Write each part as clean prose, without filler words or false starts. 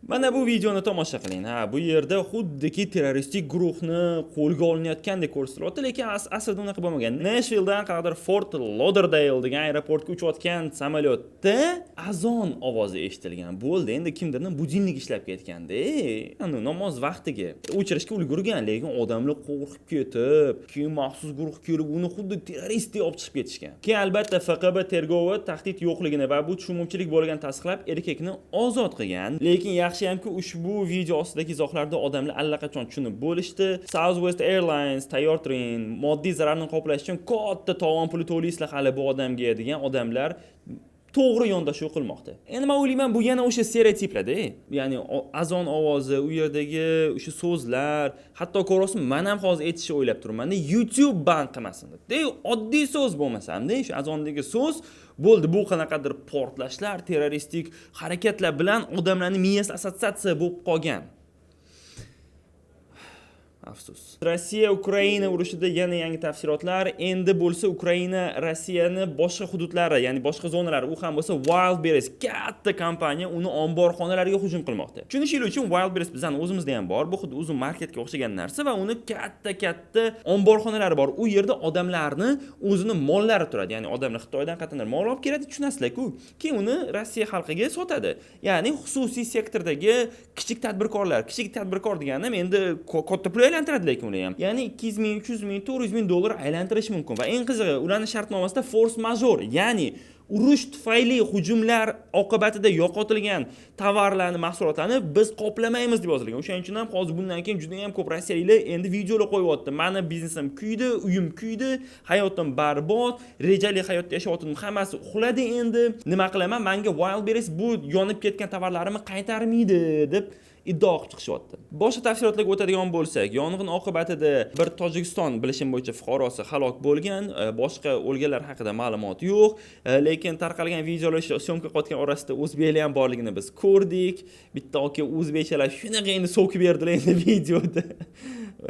Mana bu videoni tomosha qiling. Ha, bu yerda xuddiki terroristik guruhni qo'lga olinayotgandek ko'rsatilyapti, lekin aslida unaqa bo'lmagan. Nashvilledan qanaqadir Fort Lauderdale degan aeroportga uchayotgan samolyotda azon ovozi eshitilgan. Bo'ldi, endi kimdirni budilnik ishlab ketganda, anu namoz vaqtiga o'chirishga ulgurgan, lekin odamlar qo'rqib ketib, keyin maxsus guruh kelib uni xuddi terroristdek olib chiqib ketishgan. Keyin albatta FQB tergovi tahdid yo'qligini va bu tushunmovchilik bo'lganini tasdiqlab, erkakni ozod qilgan. Lekin yaxshiyamki, ushbu video ostidagi izohlarda odamlar allaqachon tushunib bo'lishdi. Southwest Airlines tayyor turing, moddiy zararni qoplash uchun katta tovon puli to'laysizlar hali bu odamga degan odamlar to'g'ri yondashuv qilmoqda. Endi men o'ylayman, bu yana o'sha stereotiplarda, ya'ni azon ovozi, u yerdagi o'sha so'zlar, hatto ko'rasizmi, men ham hozir aytishni o'ylab turibman, YouTube ban qilmasin deb. De, oddiy so'z bo'lmasam-da, shu azondagi so'z bo'ldi, bu qanaqadir portlashlar, terroristik harakatlar bilan odamlarning miyasida assotsiatsiya bo'lib qolgan. Afsus. Rossiya Ukraina urushida yana yangi tafsilotlar. Endi bo'lsa Ukraina Rossiyani boshqa hududlari, ya'ni boshqa zonalari, u ham bo'lsa Wildberries katta kompaniya, uni omborxonalariga hujum qilmoqda. Tushunishingiz uchun, Wildberries bizani o'zimizda ham bor. Bu xuddi Uzum marketga o'xshagan narsa va uni katta-katta omborxonalari bor. U yerda odamlarni o'zini mollari turadi. Ya'ni odamlar Xitoydan qayerdandir mol olib keladi, tushunasizlar-ku. Keyin uni Rossiya xalqiga sotadi. Ya'ni xususiy sektordagi kichik tadbirkorlar, kichik tadbirkor deganim endi katta pul aylantiradi, lekin ular ham. Ya'ni 200 ming, 300 ming, 400 ming dollar aylantirish mumkin va eng qizig'i, ularning shartnomasida force majeure, ya'ni urush tufayli hujumlar oqibatida yo'qotilgan tovarlarni, mahsulotlarni biz qoplamaymiz deb yozilgan. O'shaning uchun ham hozir bundan keyin juda ham ko'p rossiyaliklar endi videolar qo'yyapti. Mani biznesim kuydi, uyim kuydi, hayotim barbod, rejali hayotda yashayotgandim, hammasi uxladi endi. Nima qilaman? Menga Wildberries bu yonib ketgan tovarlarimni qaytarmaydi deb iddao qilib chiqishyapti. Boshqa tafsilotlarga o'tadigan bo'lsak, yong'in oqibatida bir Tojikiston, bilishim bo'yicha, fuqarosi halok bo'lgan, boshqa o'lganlar haqida ma'lumot yo'q, lekin tarqalgan videolar съёмка qilayotgan orasida o'zbeklar ham borligini biz ko'rdik. Bitta aka o'zbekchalar shunaqa endi so'kib berdilar endi videoda.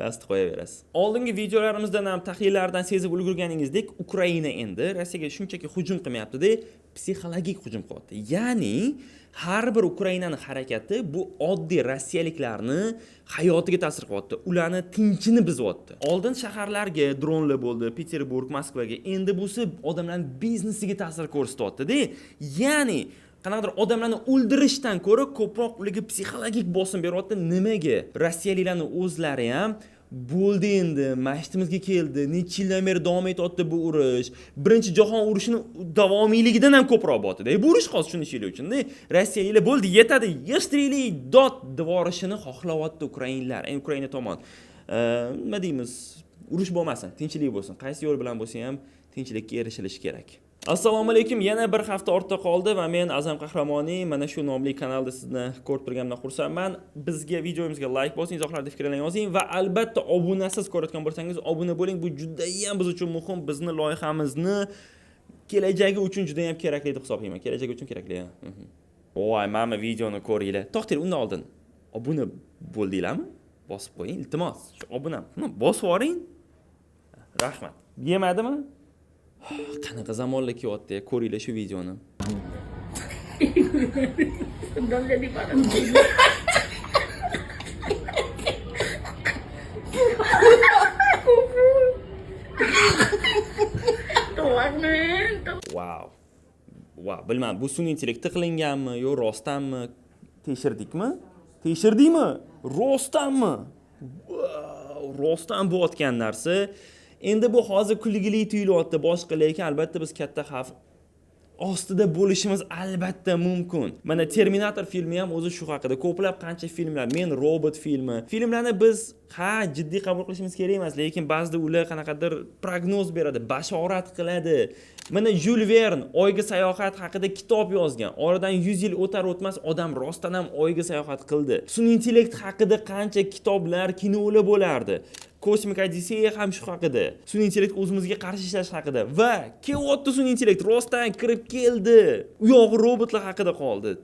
Asti qo'yaverasiz. Oldingi videolarimizdan ham, tahlillardan sezib ulgurganingizdek, Ukraina endi Rossiyaga shunchaki hujum qilmayapti-da, psixologik hujum qilyapti. Ya'ni har bir Ukrainani harakati bu oddiy rossiyaliklarni hayotiga ta'sir qilyapti. Ularni tinchini buzyapti. Oldin shaharlarga dronlar bo'ldi, Peterburg, Moskvaga. Endi bo'lsa odamlarning biznesiga ta'sir ko'rsatyapti-da. Ya'ni qanaqadir odamlarni o'ldirishdan ko'ra ko'proq ularga psixologik bosim beryapti. Nimaga? Rossiyaliklarning o'zlari ham bo'ldi endi, masjitimizga keldi, necha yildan beri davom etyapti bu urush. Birinchi jahon urushini davomiyligidan ham ko'proq bo'lyapti. Bu urush hozir, tushunishinglar uchun-da. Rossiyaliklar bo'ldi, yetadi, yig'ishtiraylik, dod devorishini xohlayapti ukrainlar, endi Ukraina tomon. Nima deymiz? Urush bo'lmasin, tinchlik bo'lsin. Qaysi yo'l bilan bo'lsa ham tinchlikka erishilishi kerak. Assalomu alaykum. Yana bir hafta ortda qoldi va men, Azam Qahramoniy, mana shu nomli kanalda sizni ko'rib turganimdan xursandman. Bizga, videomizga like bosing, izohlarda fikrlarni yozing va albatta obunasiz ko'rayotgan bo'lsangiz, obuna bo'ling. Bu juda ham biz uchun muhim, bizni loyihamizni kelajagi uchun juda ham kerakli deb hisoblayman. Kelajagi uchun kerakli. Voy, mana videoni ko'ringlar. To'xtang, undan oldin obuna bo'ldinglarmi? Bosib qo'ying, iltimos. Shu obuna bosib yuboring. Rahmat. Yemadimi? Qanaqa zamonlar kelyapti, ko'ringlar shu videoni. ¿Dónde disparan? Wow. Wow, bilmadim, bu sun'iy intellektda qilinganmi, yo rostdanmi? Tekshirdikmi? Tekshirdikmi? Rostdanmi? Wow, rostdan bo'layotgan narsa. Endi bu hozir kulgili tuyulyapti boshqa, lekin albatta biz katta xavf ostida bo'lishimiz albatta mumkin. Mana Terminator filmi ham o'zi shu haqida. Ko'plab qancha filmlar, Men robot filmi. Filmlarni biz ha jiddiy qabul qilishimiz kerak emas, lekin ba'zida ular qanaqadir prognoz beradi, bashorat qiladi. Mana Jyul Vern Oyga sayohat haqida kitob yozgan. Oradan 100 yil o'tar o'tmas odam rostdan ham Oyga sayohat qildi. Sun'iy intellekt haqida qancha kitoblar, kinolar bo'lardi. Kosmik Odisseya ham shu haqida. Sun'iy intellekt o'zimizga qarshi ishlash haqida va kelyapti, sun'iy intellekt rostdan kirib keldi. U yog'i robotlar haqida qoldi.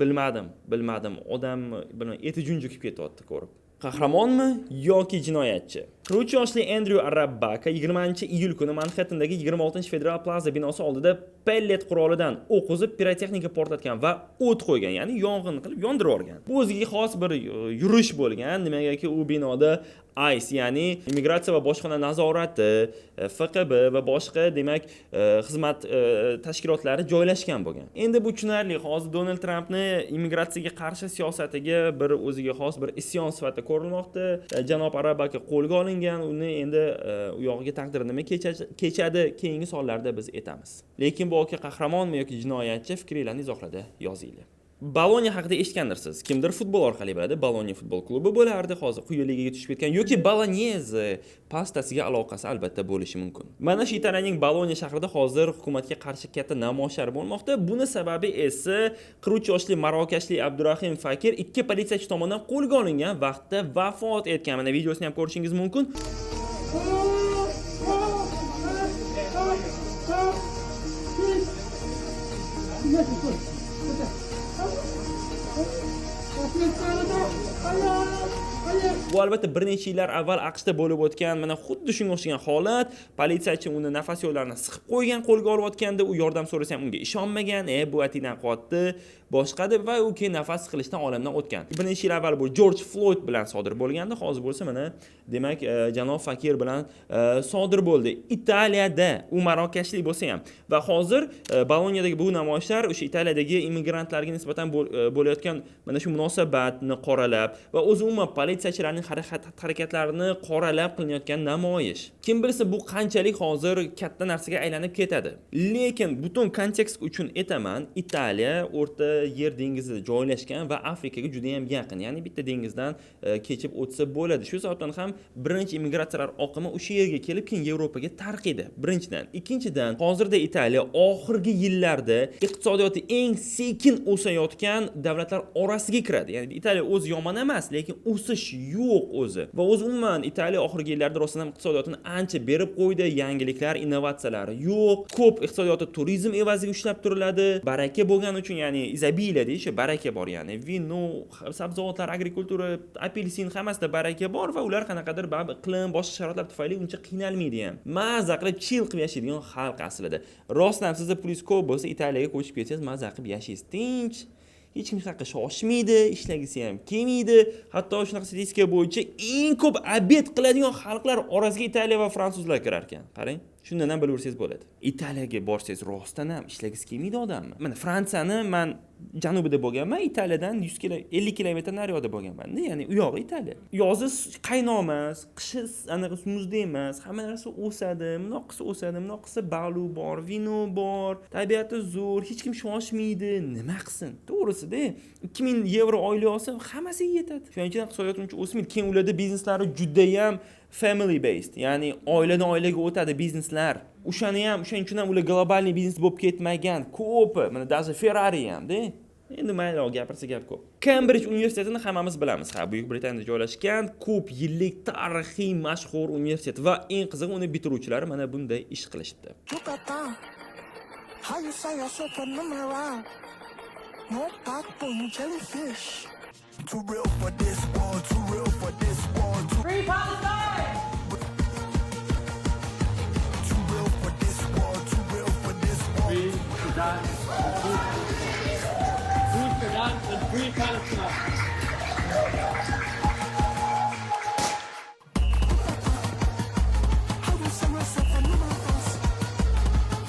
Bilmadim, bilmadim. Odam, bilmadim, eti junjikib ketyapti ko'rib. Qahramonmi yoki jinoyatchi? 43 yoshli Endryu Arabaka 20 iyul kuni Manhattandagi 26 Federal Plaza binosi oldida pellet qurolidan o'q uzib, pirotexnika portlatgan va o't qo'ygan, ya'ni yong'in qilib yondirib yuborgan. Bu o'ziga xos bir yurish bo'lgan, nimagaki u binoda ICE, ya'ni immigratsiya va bojxona nazorati, FQB va boshqa, demak, xizmat tashkilotlari joylashgan bo'lgan. Endi bu tushunarli, hozir Donald Trampni immigratsiyaga qarshi siyosatiga bir o'ziga xos bir isyon sifatida ko'rilmoqda. Janob Arabaka qo'lga olingan, uni endi u yog'iga taqdiri nima kechadi, keyingi sonlarda biz aytamiz. Lekin bu aka qahramonmi yoki jinoyatchi, fikringlarni izohlarda yozinglar. Boloniya haqida eshitgandirsiz. Kimdir futbol orqali biladi. Boloniya futbol klubi bo'lardi, hozir quyi ligaga tushib ketgan yoki bolognese pastasiga aloqasi albatta bo'lishi mumkin. Mana shu Italiyaning Boloniya shahrida hozir hukumatga qarshi katta namoyishlar bo'lmoqda. Buni sababi esa 43 yoshli marokashlik Abdurahim Fakir ikki politsiyachi tomonidan qo'lga olingan vaqtda vafot etgan. Mana videosini ham ko'rishingiz mumkin. Bu albatta bir necha yillar avval AQShda bo'lib o'tgan mana xuddi shunga o'xshagan holat. Politsiyachi uni nafas yo'llarini siqib qo'ygan, qo'lga olayotganda u yordam so'rasa ham unga ishonmagan, bu atidan qotdi, boshqa deb, va u keyin nafas siqilishdan olamdan o'tgan. Bir necha yil avval bu George Floyd bilan sodir bo'lgandi, hozir bo'lsa mana demak janob Fakir bilan sodir bo'ldi. Italiyada, u marokashlik bo'lsa ham, va hozir Boloniyadagi bu namoyishlar o'sha Italiyadagi immigrantlarga nisbatan bo'layotgan mana shu munosabatni qoralab va o'zi umuman politsiyachilarning harakatlarini qoralab qilinayotgan namoyish. Kim bilsa bu qanchalik hozir katta narsaga aylanib ketadi. Lekin butun kontekst uchun aytaman, Italiya O'rta Yer dengizida joylashgan va Afrikaga juda ham yaqin, ya'ni bitta dengizdan kechib o'tsa bo'ladi. Shu sababdan ham birinchi immigratsiyalar oqimi o'sha yerga kelib, keyin Yevropaga tarqaydi. Birinchidan, ikkinchidan, hozirda Italiya oxirgi yillarda iqtisodiyoti eng sekin o'sayotgan davlatlar orasiga kiradi. Ya'ni Italiya o'zi yomon emas, lekin o'sish yo'q o'zi. Va o'zi umuman Italiya oxirgi yillarda rostdan ham iqtisodiyotini ancha berib qo'ydi, yangiliklar, innovatsiyalar yo'q. Ko'p iqtisodiyoti turizm evaziga ushlab turiladi. Baraka bo'lgani uchun, ya'ni izobiliya deyish, baraka bor, ya'ni vino, sabzavotlar, agrikultura, apelsin hammasida baraka bor va ular qanaqadir baribir iqlim, boshqa sharoitlar tufayli uncha qiynalmaydi ham. Maza qilib chill qilib yashaydigan xalq aslida. Rostdan ham sizda pulingiz ko'p bo'lsa, Italiyaga ko'chib ketsangiz maza qilib yashaysiz, tinch. Hech kim haqqa shoshmaydi, ishlagisi ham kelmaydi. Hatto shunaqa statistika bo'yicha eng ko'p obed qiladigan xalqlar orasiga Italiya va fransuzlar kirar ekan. Qarang, shundan ham bilaversangiz bo'ladi. Italiyaga borsangiz rostdan ham ishlagisi kelmaydi odamni. Mana Fransiyani men janubida bo'lganman, Italiyadan 100 kilo, 50 kilometr nariyoqda bo'lganman-da, ya'ni u yog'i Italiya. Yozi qaynoq emas, qishi anaqa muzdek emas, hamma narsa o'sadi, bundoq qilsa o'sadi, bundoq qilsa balu bor, vino bor, tabiati zo'r, hech kim shoshmaydi, nima qilsin? To'g'risida 2000 yevro oylik olsa hammasiga yetadi. Shuning uchun iqtisodiyot uncha o'smaydi. Keyin ularda bizneslari juda ham family based, ya'ni oiladan oilaga o'tadi bizneslar. O'shani ham, o'shaning uchun ham ular globalniy biznes bo'lib ketmagan. Ko'pi, mana даже Ferrari hamda. Endi mayli, gapirsa gap ko'p. Cambridge universitetini hammamiz bilamiz. Ha, Buyuk Britaniyada joylashgan ko'p yillik tarixiy mashhur universitet va eng qizig'i uni bitiruvchilari mana bunday ish qilishibdi. How you say yourself a number? No backbone, jellyfish. Too real for this world, too real for this world. Too Free Palestine! Too real for this world, too real for this world. Free Sudan and free Sudan and free Palestine. How you say yourself a number?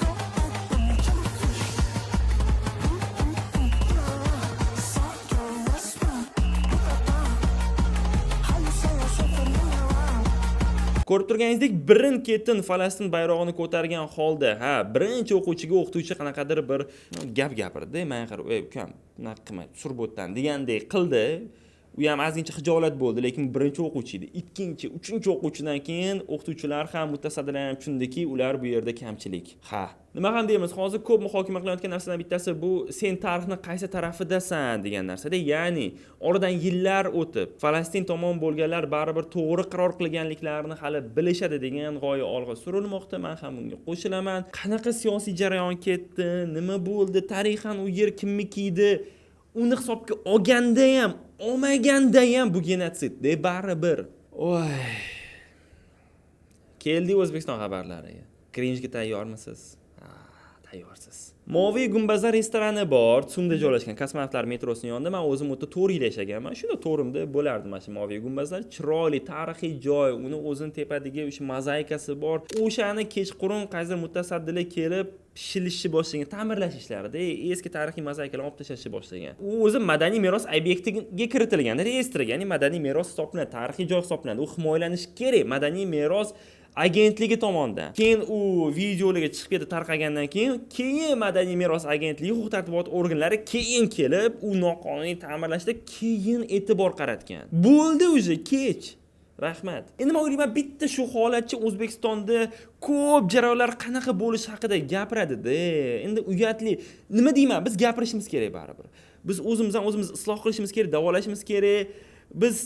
No backbone, jellyfish. How you say yourself a number? Ko'rib turganingizdek, birin-ketin Falastin bayrog'ini ko'targan holda, ha, birinchi o'quvchiga o'qituvchi qanaqadir bir gap gapirdi. Menga qarab, "Ey ukam, bunaqa qilma, sur bo'tdan" degandek qildi. U ham ozgincha xijolat bo'ldi, lekin birinchi o'quvchi edi. Ikkinchi, uchinchi o'quvchidan keyin o'qituvchilar ham, mutasaddilar ham tushundiki, ular bu yerda kamchilik. Ha, nima ham deymiz, hozir ko'p muhokama qilinayotgan narsadan bittasi bu sen tarixni qaysi tarafidasan degan narsada, ya'ni oradan yillar o'tib Falastin tomon bo'lganlar baribir to'g'ri qaror qilganliklarini hali bilishadi degan g'oya olg'a surilmoqda. Men ham bunga qo'shilaman. Qanaqa siyosiy jarayon ketdi, nima bo'ldi, tarixan u yer kimniki edi? Uni hisobga olganda ham, olmaganda ham bu genotsid, de baribir. Oy. Keldik O'zbekiston xabarlariga. Cringe ga tayyormisiz? Tayyorsiz. Moviy gumbazlar restorani bor, TSUMda joylashgan, kosmonavtlar metrosining yonida. Men o'zim u yerda 4 yil yashaganman. Shunda to'rimda bo'lardi mana shu Moviy gumbazlar. Chiroyli tarixiy joy, uni o'zini tepadagi o'sha mozaikasi bor. O'shani kechqurun qaysidir mutasaddilar kelib shilishni boshlagan, ta'mirlash ishlarida eski tarixiy mozaikalarni olib tashlashni boshlagan. U o'zi madaniy meros obyektiga kiritilgan, reyestrga, ya'ni madaniy meros hisoblanadi, tarixiy joy hisoblanadi. U himoyalanishi kerak, madaniy meros agentligi tomonidan. Keyin u videolarga chiqib ketib tarqagandan keyin madaniy meros agentligi, huquq-tartibot organlari keyin kelib u noqonuniy ta'mirlashda keyin e'tibor qaratgan. Bo'ldi уже kech. Rahmat. Endi men o'ylayman, bitta shu holatchi O'zbekistonda ko'p jarayonlar qanaqa bo'lishi haqida gapiradi-da. Endi uyatli. Nima deyman, biz gapirishimiz kerak baribir. Biz o'zimizdan o'zimiz isloh qilishimiz kerak, davolashimiz kerak. Biz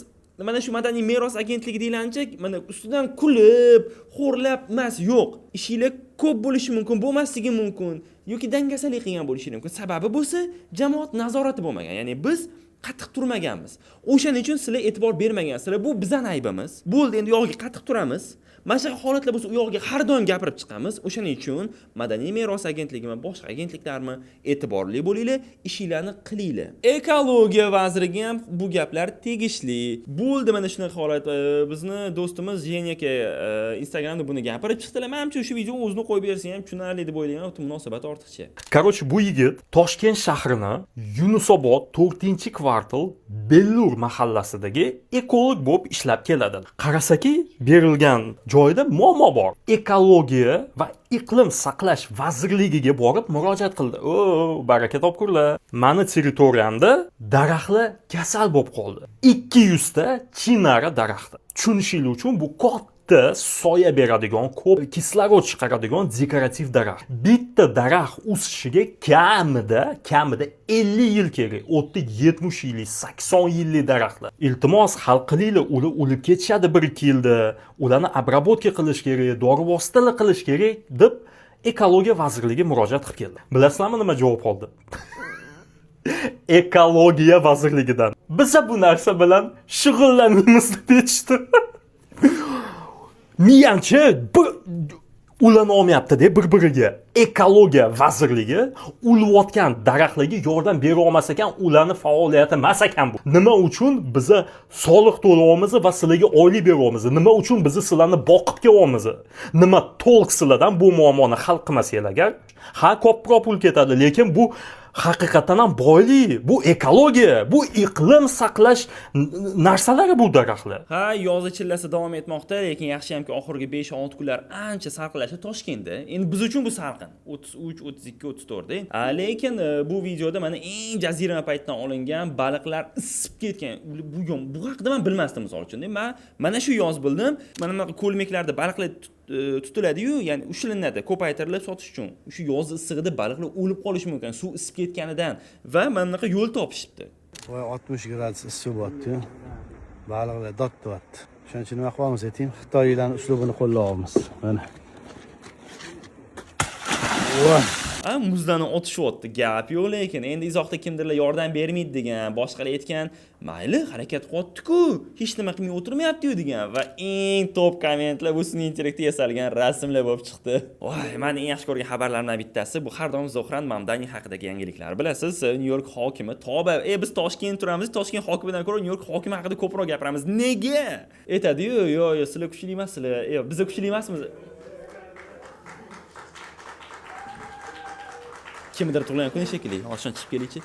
mana shu madaniy meros agentligi deyilancha, mana ustidan kulib, xo'rlab emas, yo'q. Ishinglar ko'p bo'lishi mumkin, bo'lmasligi mumkin yoki dangasalik qilgan bo'lishi mumkin. Sababi bo'lsa, jamoat nazorati bo'lmagan. Ya'ni biz qattiq turmaganmiz. O'shaning uchun sizlar e'tibor bermagansizlar. Bu bizning aybimiz. Bo'ldi, endi u yog'iga qattiq turamiz. Mana shunaqa holatlar bo'lsa, u yog'iga har doim gapirib chiqamiz. O'shaning uchun madaniy meros agentligimi, boshqa agentliklarmi, e'tiborli bo'linglar, ishinglarni qilinglar. Ekologiya vaziriga ham bu gaplar tegishli. Bo'ldi mana shunaqa holat. Bizni do'stimiz Jenya aka Instagramda buni gapirib chiqdilar. Menimcha shu videoni o'zini qo'yib bersa ham tushunarli deb o'ylayman, munosabat ortiqcha. Короче, bu yigit Toshkent shahrini Yunusobod 4-kvartal Bellur mahallasidagi ekolog bo'lib ishlab keladi. Qarasaki, berilgan joyda muammo bor. Ekologiya va iqlim saqlash vazirligiga borib murojaat qildi. O, baraka topkurlar. Mani territoriyamda daraxtlar kasal bo'lib qoldi. 200 ta chinara daraxti. Tushunishingiz uchun bu katta soya beradigan, ko'p kislorod chiqaradigan dekorativ daraxt. Bitta daraxt o'sishiga kamida 50 yil kerak. 30, 70 yillik, 80 yillik daraxtlar. Iltimos, hal qilinglar, ular o'lib ketishadi 1-2 yilda. Ularni обработка qilish kerak, dori vositalar qilish kerak deb Ekologiya vazirligi murojaat qilib keldi. Bilasizlarmi nima javob oldi? Ekologiya vazirligidan. Biza bu narsa bilan shug'ullanmaymiz deb aytishdi. Miyamchi bir ulana olmayapti deb bir-biriga. Ekologiya vazirligi ulayotgan daraxtlarga yordam bera olmas ekan, ularni faoliyati emas ekan bu. Nima uchun biza soliq to'layapmiz va sizlarga oylik beryapmiz? Nima uchun bizni sizlarni boqib kelyapmiz? Nima to'liq sizlardan bu muammoni hal qilmasanglar agar? Ha, ko'proq pul ketadi, lekin bu haqiqatan ham boylik, bu ekologiya, bu iqlim saqlash narsalari bu daraxtlar. Ha, yozda chillasi davom etmoqda, lekin yaxshi hamki oxirgi 5-6 kunlar ancha salqinlashdi Toshkentda. Endi biz uchun bu salqin 33, 32, 34 da. Lekin bu videoda mana eng jazirama paytdan olingan baliqlar isib ketgan. Bugun bu haqida men bilmasdim misol uchun. Men mana shu yoz bildim. Mana bunaqa ko'lmaklarda baliqlar tutiladi-yu, ya'ni ushlanadi, ko'paytirilib sotish uchun. O'sha yoz issig'ida baliqlar o'lib qolishi mumkin, suv isib ketganidan va mana bunaqa yo'l topishibdi. Voy, 60 gradus issiq bo'lyapti-yu. Baliqlar dod deyapti. Shuning uchun nima qilyapmiz ayting? Xitoylarning uslubini qo'llayapmiz. Mana. Voy. Muzlarni otishyapti, gap yo'q, lekin endi izohda kimdirlar yordam bermaydi degan, boshqalar aytgan, mayli, harakat qilyapti-ku, hech nima qilmay o'tirmayapti-yu degan va eng top kommentlar bu sun'iy intellektda yasalgan rasmlar bo'lib chiqdi. Voy, meni eng yaxshi ko'rgan xabarlarimdan bittasi bu har doim Zohran Mamdani haqidagi yangiliklar. Bilasiz, Nyu York hokimi toba, biz Toshkent turamiz, Toshkent hokimidan ko'ra Nyu York hokimi haqida ko'proq gapiramiz. Nega? Aytadi-yu, yo, yo, sizlar kuchli emassizlar, biz kuchli emasmiz. Kimdir tug'ilgan kuni shekilli. Hozir chiqib kelaychi.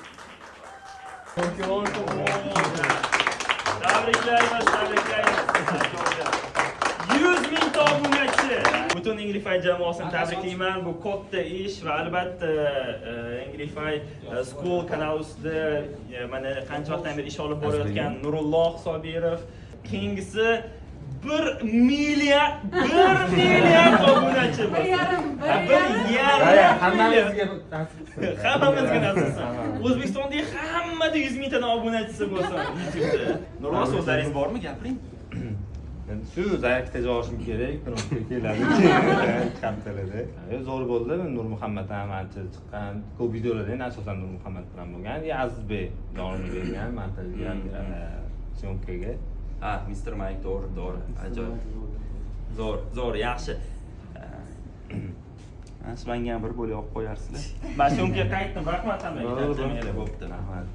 Tabriklaymiz, tabriklaymiz. 100 ming obunachi. Butun Englify jamoasini tabriklayman. Bu katta ish va albatta Englify School kanali ustida mana qancha vaqtdan beri ish olib borayotgan Nurulloh Sobirov. Keyingisi 1 milliard, 1 milliard obunachi bo'lsin. Bir yarim Hammamizga nasib qilsin. Hammamizga nasib qilsin. O'zbekistondagi hammada 100 mingtadan obunachisi bo'lsin YouTube'da. Nurulloh, so'zlaringiz bormi? Gapiring. Endi shu заявка olishim kerak, кнопка keladi keyin 2 haftalarda. Zo'r bo'ldi. Nurmuhammad ham ancha chiqqan. Ko'p videolarda endi asosan Nurmuhammad bilan bo'lgan. И Azizbek jonini bergan montajga, съёмка ga. Ha, Mister Mayk, to'g'ri, ajoyib. Zo'r, zo'r, yaxshi. Mana shu manga ham bir bo'lak olib qo'yarsizlar. Man съёмка ga qaytdim, rahmat hammaga. Charchamanglar, bo'pti. Rahmat.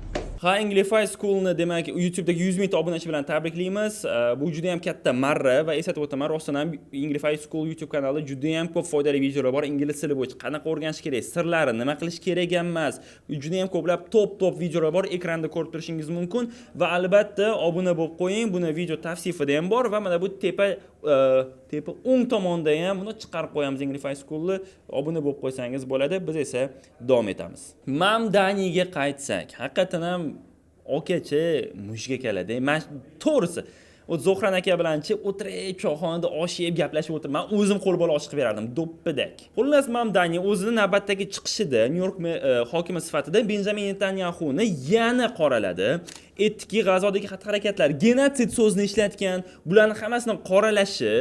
Ha, Englify Schoolni, demak, YouTube'dagi 100 mingta obunachi bilan tabriklaymiz. Bu juda ham katta marra va eslatib o'taman, rostdan ham Englify School YouTube kanalida juda ham ko'p foydali videolar bor. Ingliz tili bo'yicha qanaqa o'rganish kerak, sirlari, nima qilish kerak emas. Juda ham ko'plab top-top videolar bor, ekranda ko'rib turishingiz mumkin va albatta obuna bo'lib qo'ying. Buni video tavsifida ham bor va mana bu tepa o'ng tomonda ham buni chiqarib qo'yamiz, Englify Schoolni obuna bo'lib qo'ysangiz bo'ladi. Biz esa davom etamiz. Mamdaniga qaytsak, haqiqatan ham okachi mushga keladi. Man to'g'risi, o Zohran aka bilanchi o'tirib, choyxonada osh yeb gaplashib o'tirib, man o'zim qo'l bola osh qilib berardim, do'ppidak. Xullas, Mamdani o'zini navbatdagi chiqishida Nyu-York hokimi sifatida Benjamin Netanyaxuni yana qoraladi. Aytdiki, G'azodagi xatti-harakatlar, genotsid so'zini ishlatgan, bularni hammasini qoralashi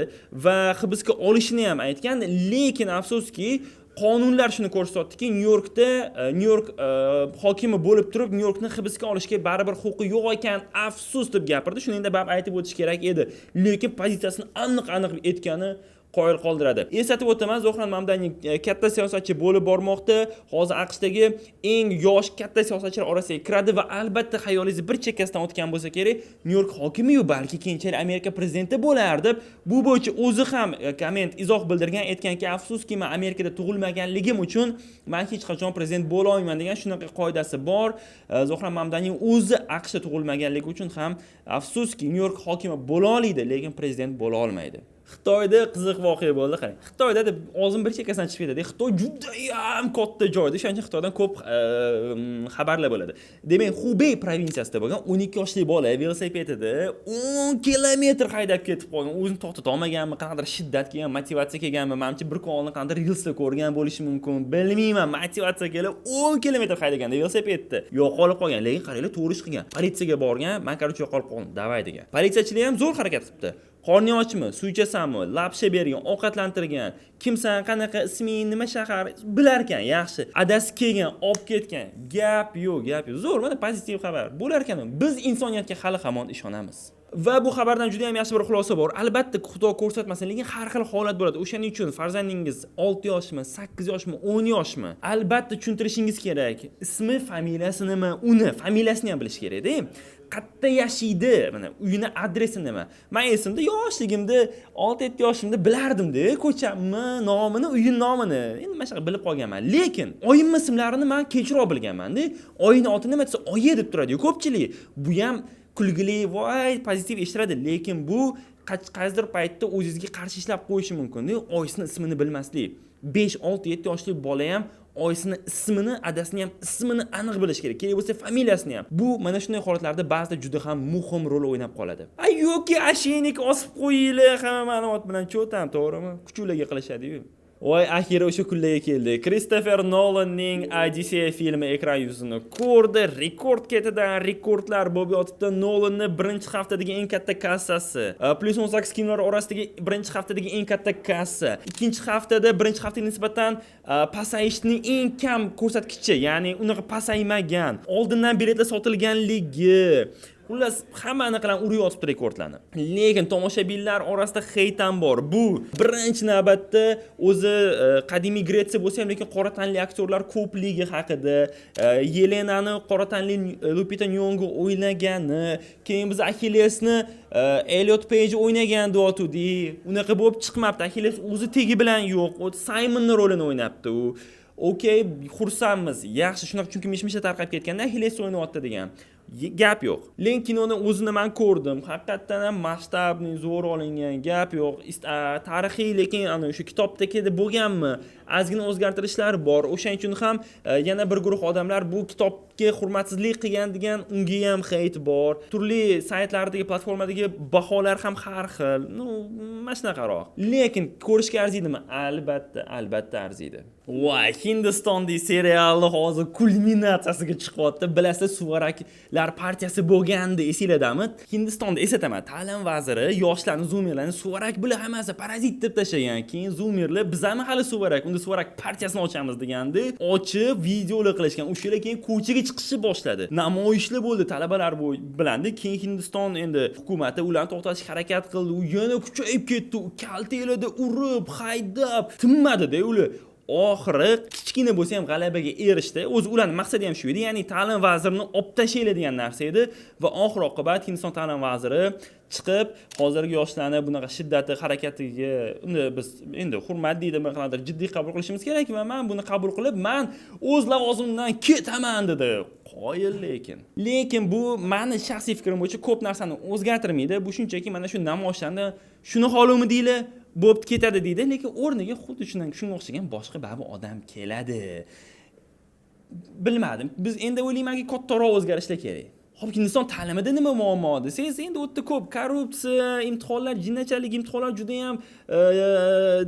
va hibsga olishini ham aytgan, lekin afsuski, qonunlar shuni ko'rsatdiki, Nyu-Yorkda Nyu-York hokimi bo'lib turib, Nyu-Yorkni hibsga olishga baribir huquqi yo'q ekan, afsus, deb gapirdi. Shuni endi baribir aytib o'tish kerak edi. Lekin pozitsiyasini aniq-aniq aytgani qoyil qoldiradi. Eslatib o'taman, Zohran Mamdani katta siyosatchi bo'lib bormoqda. Hozir AQShdagi eng yosh katta siyosatchilar orasiga kiradi va albatta xayolingizni bir chekkasidan o'tgan bo'lsa kerak, Nyu-York hokimi-yu balki keyinchalik Amerika prezidenti bo'lar deb. Bu bo'yicha o'zi ham komment, izoh bildirgan, aytganki, afsuski, men Amerikada tug'ilmaganligim uchun men hech qachon prezident bo'la olmayman degan, shunaqa qoidasi bor. Zohran Mamdani o'zi AQShda tug'ilmaganligi uchun ham, afsuski, Nyu-York hokimi bo'la oladi, lekin prezident bo'la olmaydi. Xitoyda qiziq voqea bo'ldi, qarang. Xitoyda deb og'zim bir chekkasidan chiqib ketadi. Xitoy judayam katta joyda, o'shaning uchun Xitoydan ko'p xabarlar bo'ladi. Demak, Xubey provinsiyasida bo'lgan 12 yoshli bola velosipedida 10 kilometr haydab ketib qolgan. O'zini to'xtata olmaganmi, qanaqadir shiddat kelgan, motivatsiya kelganmi, manimcha, bir kun oldin qanaqadir reelsda ko'rgan bo'lishi mumkin. Bilmayman, motivatsiya kelib 10 kilometr haydaganda velosipedda. Yo'qolib qolgan, lekin qaranglar, to'g'ri ish qilgan. Politsiyaga borgan, "Men, короче, yo'qolib qoldim, давай" degan. Politsiyachilar ham zo'r harakat qilibdi. Qorning ochmi, suv ichasanmi, lapsha bergan, ovqatlantirgan, kimsan, qanaqa, isming nima, shahar bilar ekan, yaxshi. Adasi kelgan, olib ketgan. Gap yo'q, gap yo'q. Zo'r, mana pozitiv xabar. Bo'lar ekan. Biz insoniyatga hali hamon ishonamiz. Va bu xabardan juda ham yaxshi bir xulosa bor. Albatta, Xudo ko'rsatmasin, lekin har xil holat bo'ladi. O'shaning uchun farzandingiz 6 yoshmi, 8 yoshmi, 10 yoshmi, albatta tushuntirishingiz kerak. Ismi, familiyasi nima, uni familiyasini ham bilish kerakda. Qayerda yashaydi, mana uyini adresi nima. Man esimda, yoshligimda, 6-7 yoshimda bilardim-da, ko'chamni nomini, uyini nomini. Endi mana shunaqa bilib qolganman. Lekin oyimni ismlarini man kechroq bilganman-da. Oyini oti nima desa, oyi deb turadi ko'pchilik. Bu ham kulgili, voy, pozitiv eshitiladi, lekin bu qaysidir paytda o'zingizga qarshi ishlab qo'yishi mumkin-da, oyisini ismini bilmaslik. 5, 6, 7 yoshli bola ham oyisini ismini, adasini ham ismini aniq bilish kerak. Kerak bo'lsa, familiyasini ham. Bu mana shunday holatlarda ba'zida juda ham muhim rol o'ynab qoladi. Ay, yoki ошейник osib qo'yinglar hamma ma'lumot bilan, cho'tam, to'g'rimi? Kuchuklarga qilishadi-yu. Voy, axiri o'sha kunlarga keldi. Kristofer Nolanning Odisseya filmi ekran yuzini ko'rdi. Rekord ketidan rekordlar bo'lib yotibdi. Nolanni birinchi haftadagi eng katta kassasi, Plyus 18 kinolar orasidagi birinchi haftadagi eng katta kassa. Ikkinchi haftada birinchi haftaga nisbatan pasayishning eng kam ko'rsatkichi, ya'ni unaqa pasaymagan. Oldindan biletlar sotilganligi. Xullas, hamma anaqalarni urib yotibdi rekordlarni. Lekin tomoshabinlar orasida хейт ham bor. Bu birinchi navbatda o'zi qadimiy Gretsiya bo'lsa ham, lekin qora tanli aktyorlar ko'pligi haqida, Yelenani qora tanli Lupita Nyong'o o'ynagani, keyin biz Axillesni Elliot Page o'ynagan deyotgandik. Unaqa bo'lib chiqmabdi. Axilles o'zi tegi bilan yo'q. U Simonning rolini o'ynabdi u. Okey, xursandmiz. Yaxshi, shunaqa, chunki mish-mishlar tarqab ketganda Axilles o'ynayapti degan. Gap yo'q. Lekin kinoni o'zini men ko'rdim. Haqiqatdan ham масштабный, zo'r olingan, gap yo'q. Tarixiy, lekin ana o'sha kitobdagi bo'lganmi? Ozgina o'zgartirishlar bor. O'shaning uchun ham yana bir guruh odamlar bu kitobga hurmatsizlik qilgan degan, unga ham хейт bor. Turli saytlardagi, platformadagi baholar ham har xil. Ну, mana shunaqaroq. Lekin ko'rishga arziydimi? Albatta, albatta arziydi. Voy, Hindistondagi serialni hozir kulminatsiyasiga chiqyapti. Bilasizlar, suvaraklar Lar partiyasi bo'lgandi, esinglardami? Hindistonda, eslataman, ta'lim vaziri yoshlarni, zoomerlarni suvarak, bular hammasi parazit deb tashlagan. Keyin zoomerlar bizami hali suvarak, unda suvarak partiyasini ochamiz degandi, ochib videolar qilishgan. O'shalar keyin ko'chaga chiqishni boshladi, namoyishlar bo'ldi talabalar bilandi. Keyin Hindiston endi hukumati ularni to'xtatishga harakat qildi, u yana kuchayib ketdi, u kaltaklarda urib, haydab tinmadida ular. Oxiri kichkina bo'lsa ham g'alabaga erishdi. O'zi ularni maqsadi ham shu edi, ya'ni ta'lim vazirini olib tashlanglar degan narsa edi. Va oxir oqibat Hindiston ta'lim vaziri chiqib, hozirgi yoshlarni bunaqa shiddati harakatiga uni biz endi hurmat deydimi, qanaqadir jiddiy qabul qilishimiz kerak va man buni qabul qilib, man o'z lavozimimdan ketaman dedi. Qoyil, lekin bu mani shaxsiy fikrim bo'yicha ko'p narsani o'zgartirmaydi. Bu shunchaki mana shu namoyishlarni shuni xohluvmidinglar, bo'pti, ketadi deydi, lekin o'rniga xuddi shunga o'xshagan boshqa baribir odam keladi. Bilmadim, biz endi o'ylaymanki, kattaroq o'zgarishlar kerak. Ho'p, Hindiston ta'limida nima muammo desangiz, endi u yerda ko'p korrupsiya, imtihonlar, jinnachalik, imtihonlar judayam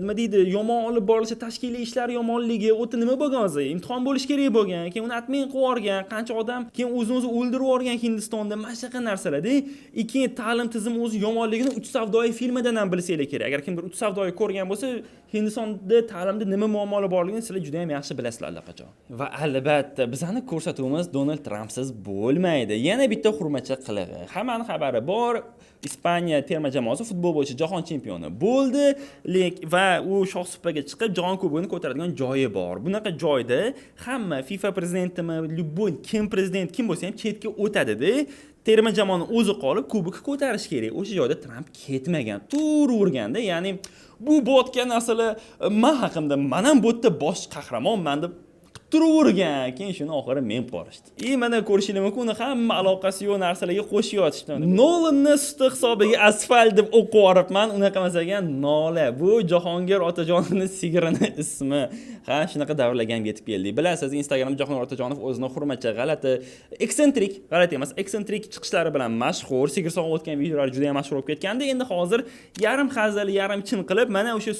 nima deydi, yomon olib borilishi, tashkiliy ishlar yomonligi. U yerda nima bo'lgan o'zi? Imtihon bo'lishi kerak bo'lgan, keyin uni отмен qilib yuborgan, qancha odam keyin o'zini o'zi o'ldirib yuborgan Hindistonda, mana shunaqa narsalarda. И keyin ta'lim tizimi o'zi yomonligini "Uch savdoyi" filmidan ham bilsanglar kerak. Agar kimdir "Uch savdoyi" ko'rgan bo'lsa, Hindistonda ta'limda nima muammolar borligini sizlar juda ham yaxshi bilasizlar allaqachon. Va albatta bizani ko'rsatuvimiz Donald Trampsiz bo'lmaydi. Yana bitta xurmacha qilig'i. Hammani xabari bor, Ispaniya terma jamoasi futbol bo'yicha jahon chempioni bo'ldi va u shohsupaga chiqib jahon kubogini ko'taradigan joyi bor. Bunaqa joyda hamma FIFA prezidentimi, любой kim prezident kim bo'lsa ham chetga o'tadida, terma jamoani o'zi qolib kubokni ko'tarish kerak. O'sha joyda Tramp ketmagan, turaverganda, ya'ni bu bo'layotgan narsalar man haqimda, man ham bu yerda bosh qahramonman deb turavergan. Keyin shuni oxiri mem qilib. И mana ko'rishinglar mumkin, uni hamma aloqasi yo'q narsalarga qo'shib yotishdi. Nolanni suti hisobiga asfalt deb o'qib yuboribman, unaqa emas ekan, Nola. Bu Jahongir Otajonovni sigirini ismi. Ha, shunaqa davrlarga ham yetib keldik. Bilasiz, Instagram Jahongir Otajonov o'zini xurmacha, g'alati, eksentrik, g'alati emas, eksentrik chiqishlari bilan mashhur. Sigir sog'ib o'tgan videolari juda ham mashhur bo'lib ketgandi. Endi hozir yarim hazil, yarim chin qilib, mana o'sha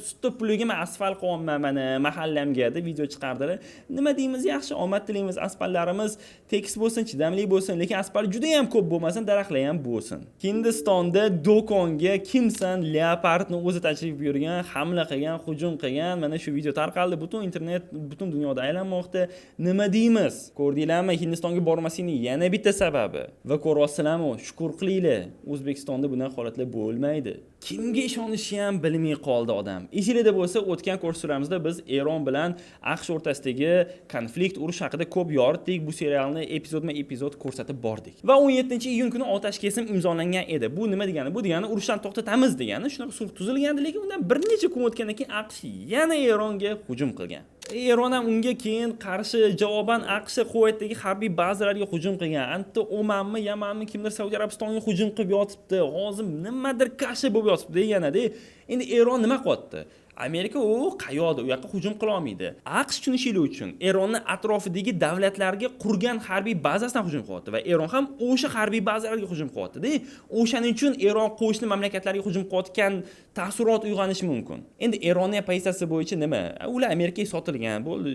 sutda puliga man asfalt qilyapman mana mahallamga deb video chiqardilar. Nima deymiz, yaxshi, omad tilaymiz. Asfaltlarimiz tekis bo'lsin, chidamli bo'lsin, lekin asfalt juda ham ko'p bo'lmasin, daraxtlar ham bo'lsin. Hindistonda do'konga kimsan leopardni o'zi tashrif buyurgan, hamla qilgan, hujum qilgan. Mana shu video tarqaldi, butun internet, butun dunyoda aylanmoqda. Nima deymiz? Ko'rdinglarmi, Hindistonga bormaslikning yana bitta sababi. Va ko'ryapsizlarmi, shukur qilinglar, O'zbekistonda bunaqa holatlar bo'lmaydi. Kimga ishonishni ham bilmay qoldi odam. Esinglarda bo'lsa, o'tgan ko'rsatuvlarimizda biz Eron bilan AQSh o'rtasidagi konflikt, urush haqida ko'p yoritdik. Bu serialni epizodma epizod ko'rsatib bordik. Va 17-iyun kuni otash kesim imzolangan edi. Bu nima degani? Bu degani urushdan to'xtatamiz degani. Shunaqa sulh tuzilgandi, lekin undan bir necha kun o'tgandan keyin AQSh yana Eronga hujum qilgan. Eron ham unga keyin qarshi javoban AQSh Kuvaytdagi harbiy bazalarga hujum qilgan. Anta Omanmi, Yamanmi, kimdir Saudiya Arabistoniga hujum qilib yotibdi. Hozir nimadir каша bo'lib yotibdi yanada. Endi Eron nima qilyapti? Amerika u qayoqda, u yoqqa hujum qila olmaydi. AQSh, tushunishinglar uchun, Eronni atrofidagi davlatlarga qurgan harbiy bazasidan hujum qilyapti va Eron ham o'sha harbiy bazalarga hujum qilyapti-da. O'shaning uchun Eron qo'shni mamlakatlarga hujum qilayotgan taassurot uyg'onishi mumkin. Endi Eronning pozitsiyasi bo'yicha nima? Ular Amerikaga sotilgan, bo'ldi.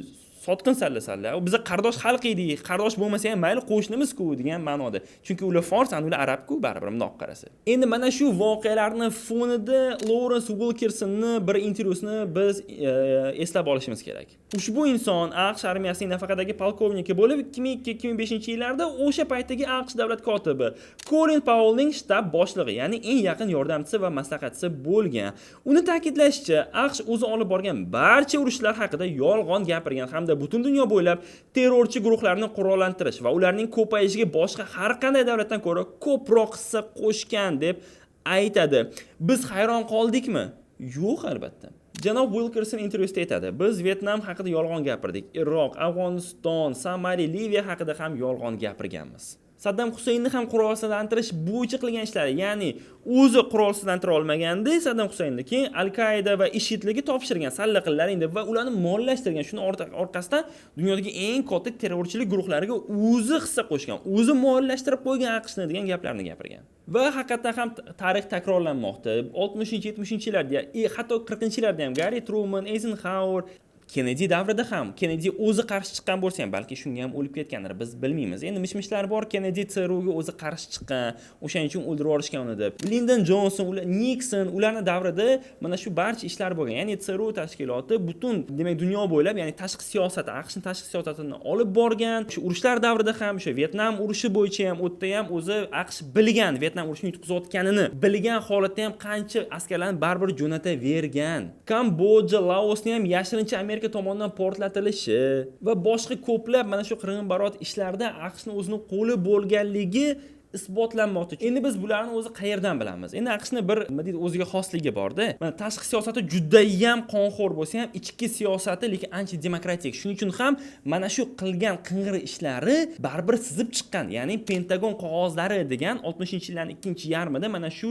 Sotqin salla salla. Biza qardosh xalq edik, qardosh bo'lmasa ham mayli, qo'shnimiz-ku degan ma'noda. Chunki ular fors, ana ular arab-ku baribir bundoq qarasa. Endi mana shu voqealarni fonida Lawrence Wilkersonni bir intervyusini biz eslab olishimiz kerak. Ushbu inson AQSh armiyasining nafaqadagi polkovniki bo'lib, 2002-2005 yillarda o'sha paytdagi AQSh davlat kotibi Colin Powellning shtab boshlig'i, ya'ni eng yaqin yordamchisi va maslahatchisi bo'lgan. Uni ta'kidlashicha, AQSh o'zi olib borgan barcha urushlar haqida yolg'on gapirgan hamda butun dunyo bo'ylab terrorchi guruhlarni qurollantirish va ularning ko'payishiga boshqa har qanday davlatdan ko'ra ko'proq hissa qo'shgan deb aytadi. Biz hayron qoldikmi? Yo'q, albatta. Janob Wilkerson intervyusida aytadi: "Biz Vyetnam haqida yolg'on gapirdik, Iroq, Afg'oniston, Somali, Liviya haqida ham yolg'on gapirganmiz." Saddam Husaynni ham qurolsizlantirish bo'yicha qilgan ishlari, ya'ni o'zi qurolsizlantira olmaganda Saddam Husaynni keyin Al-Qaida va IŞİDlarga topshirgan salla qillar endi va ularni mollashtirgan. Shuni orqasidan dunyodagi eng katta terrorchilik guruhlariga o'zi hissa qo'shgan, o'zi mollashtirib qo'ygan AQShni degan gaplarni gapirgan. Va haqiqatdan ham tarix takrorlanmoqda. 60-70-yillarda, hatto 40-yillarda ham Garri Truman, Eyzenxauer Kennedi davrida ham, Kennedi o'zi qarshi chiqqan bo'lsa ham, balki shunga ham o'lib ketgandir, biz bilmaymiz. Endi mish-mishlar bor, Kennedi ЦРУga o'zi qarshi chiqqan, o'shaning uchun o'ldirib yuborishgan uni deb. Lindon Jonson, ular, Nikson, ularni davrida mana shu barcha ishlar bo'lgan. Ya'ni ЦРУ tashkiloti butun, demak, dunyo bo'ylab, ya'ni tashqi siyosat, AQShning tashqi siyosatini olib borgan. Shu urushlar davrida ham, o'sha Vyetnam urushi bo'yicha ham, u yerda ham o'zi AQSh bilgan, Vyetnam urushini yutqizayotganini bilgan holatda ham qancha askarlarni baribir jo'natavergan. Kambodja, Laosni ham yashirincha Amerika tomonidan portlatilishi va boshqa ko'plab mana shu qirg'inbarot ishlarda AQShni o'zini qo'li bo'lganligi isbotlanmoqda. Endi biz bularni o'zi qayerdan bilamiz? Endi AQShni bir, nima deydi, o'ziga xosligi borda. Mana tashqi siyosati judayam qonxo'r bo'lsa ham, ichki siyosati lekin ancha demokratik. Shuning uchun ham mana shu qilgan qing'ir ishlari baribir sizib chiqqan. Ya'ni Pentagon qog'ozlari degan 60-yillarning ikkinchi yarmida mana shu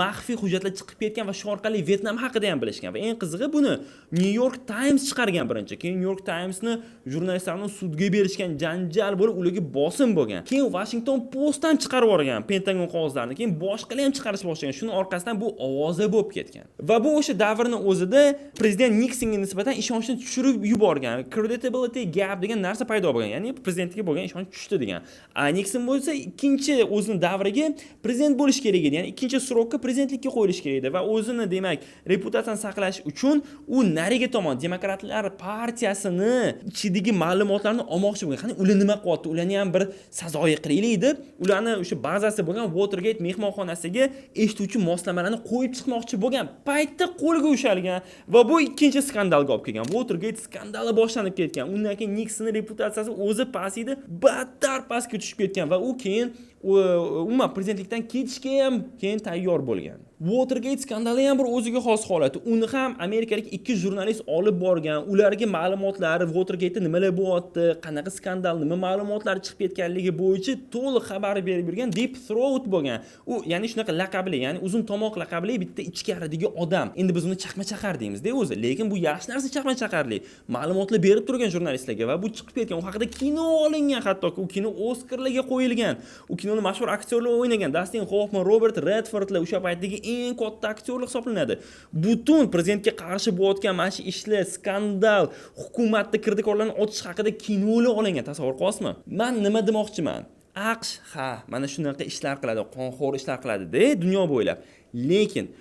maxfiy hujjatlar chiqib ketgan va shu orqali Vyetnam haqida ham bilishgan. Va eng qizig'i, buni New York Times chiqargan birinchi. Keyin New York Timesni jurnalistlarni sudga berishgan, janjal bo'lib, ularga bosim bo'lgan. Keyin Washington Post ham chiqarib yuborgan Pentagon qog'ozlarini. Keyin boshqalar ham chiqarish boshlagan. Shuni orqasidan bu ovoza bo'lib ketgan. Va bu o'sha davrni o'zida prezident Niksonga nisbatan ishonchni tushirib yuborgan. Credibility gap degan narsa paydo bo'lgan. Ya'ni prezidentga bo'lgan ishonch tushdi degan. A Nikson bo'lsa ikkinchi o'zini davriga prezident bo'lish kerak edi. Ya'ni ikkinchi срок ka prezidentlikka qo'yilish kerak edi va o'zini, demak, reputatsiyasini saqlash uchun u narigi tomon, demokratlar partiyasini ichidagi ma'lumotlarni olmoqchi bo'lgan. Qani, ular nima qilyapti? Ularni ham bir sazoyi qilaylik deb, ularni o'sha bazasi bo'lgan Watergate mehmonxonasiga eshituvchi moslamalarni qo'yib chiqmoqchi bo'lgan paytda qo'lga ushalgan va bu ikkinchi skandalga olib kelgan. Watergate skandali boshlanib ketgan. Undan keyin Niksonning reputatsiyasi o'zi past edi, battar pastga tushib ketgan va u keyin umuman prezidentlikdan ketishga ham keyin tayyor bo'lgan. Watergate skandali ham bir o'ziga xos holat. Uni ham amerikalik ikki jurnalist olib borgan. Ularga ma'lumotlar, Watergate'da nimalar bo'lyapti, qanaqa skandal, nima ma'lumotlar chiqib ketganligi bo'yicha to'liq xabar berib yurgan Deep Throat bo'lgan. U, ya'ni shunaqa laqabli, ya'ni uzun tomoq laqabli bitta ichkaridagi odam. Endi biz uni chaqma chaqar deymiz-da o'zi, lekin bu yaxshi narsa, chaqma chaqarlik. Ma'lumotlar berib turgan jurnalistlarga va bu chiqib ketgan. U haqida kino olingan hattoki, u kino Oskarlarga qo'yilgan. U kinoni mashhur aktyorlar o'ynagan. Dastin Hoffman, Robert Redfordlar o'sha paytdagi eng katta aktyorlar hisoblanadi. Butun prezidentga qarshi bo'layotgan mana shu ishlar, skandal, hukumatda kirdikorlarni otish haqida kinolar olingan. Tasavvur qilyapsizmi? Man nima demoqchiman? AQSh, ha, mana shunaqa ishlar qiladi, qonxo'r ishlar qiladi-da dunyo bo'ylab. Lekin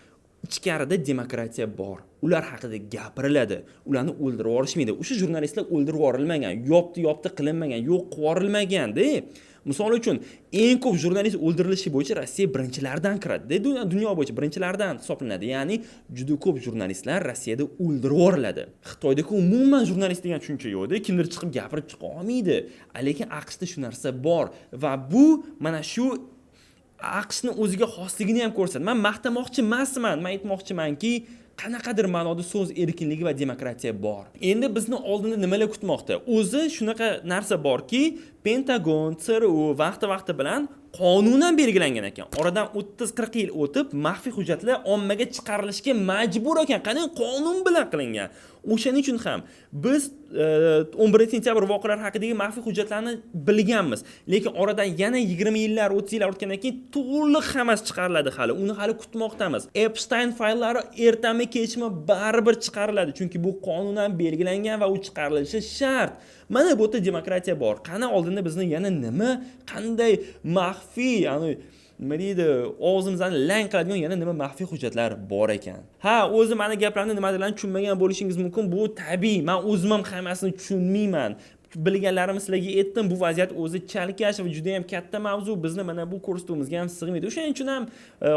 ichkarida demokratiya bor. Ular haqida gapiriladi. Ularni o'ldirib yuborishmaydi. O'sha jurnalistlar o'ldirib yuborilmagan, yopti yopti qilinmagan, yo'q qilib yuborilmagan-da. Misol uchun, eng ko'p jurnalist o'ldirilishi bo'yicha Rossiya birinchilardan kiradi. Dunyo bo'yicha birinchilardan hisoblanadi. Ya'ni juda ko'p jurnalistlar Rossiyada o'ldirib yuboriladi. Xitoyda umuman jurnalist degan tushuncha yo'qda, kimdir chiqib gapirib chiqa olmaydi. Lekin AQShda shu narsa bor va bu mana shu AQShni o'ziga xosligini ham ko'rsatadi. Men maqtamoqchi emasman, men aytmoqchimanki, qanaqadir ma'noda so'z erkinligi va demokratiya bor. Endi bizni oldinda nimalar kutmoqda? O'zi shunaqa narsa borki, Pentagon, ЦРУ vaqti-vaqti bilan qonunan belgilangan ekan. Oradan 30-40 yil o'tib maxfiy hujjatlar ommaga chiqarilishga majbur ekan. Qani, qonun bilan qilingan. O'shaning uchun ham biz 11 sentyabr voqealari haqidagi maxfiy hujjatlarni bilganmiz. Lekin oradan yana 20 yillar, 30 yillar o'tgandan keyin to'liq hammasi chiqariladi hali. Uni hali kutmoqdamiz. Epstein fayllari ertami kechmi baribir chiqariladi. Chunki bu qonunan belgilangan va u chiqarilishi shart. Mana bu yerda demokratiya bor. Qani, oldinda bizni yana nima, qanday maxfiy, ya'ni nima deydi, og'zimizni lang qiladigan yana nima maxfiy hujjatlar bor ekan? Ha, o'zi mani gaplarimni nimadirlarni tushunmagan bo'lishingiz mumkin. Bu tabiiy. Men o'zim ham hammasini tushunmayman. Bilganlarimni sizlarga aytdim. Bu vaziyat o'zi chalkash va juda ham katta mavzu. Bizni mana bu ko'rsatuvimizga ham sig'maydi. O'shaning uchun ham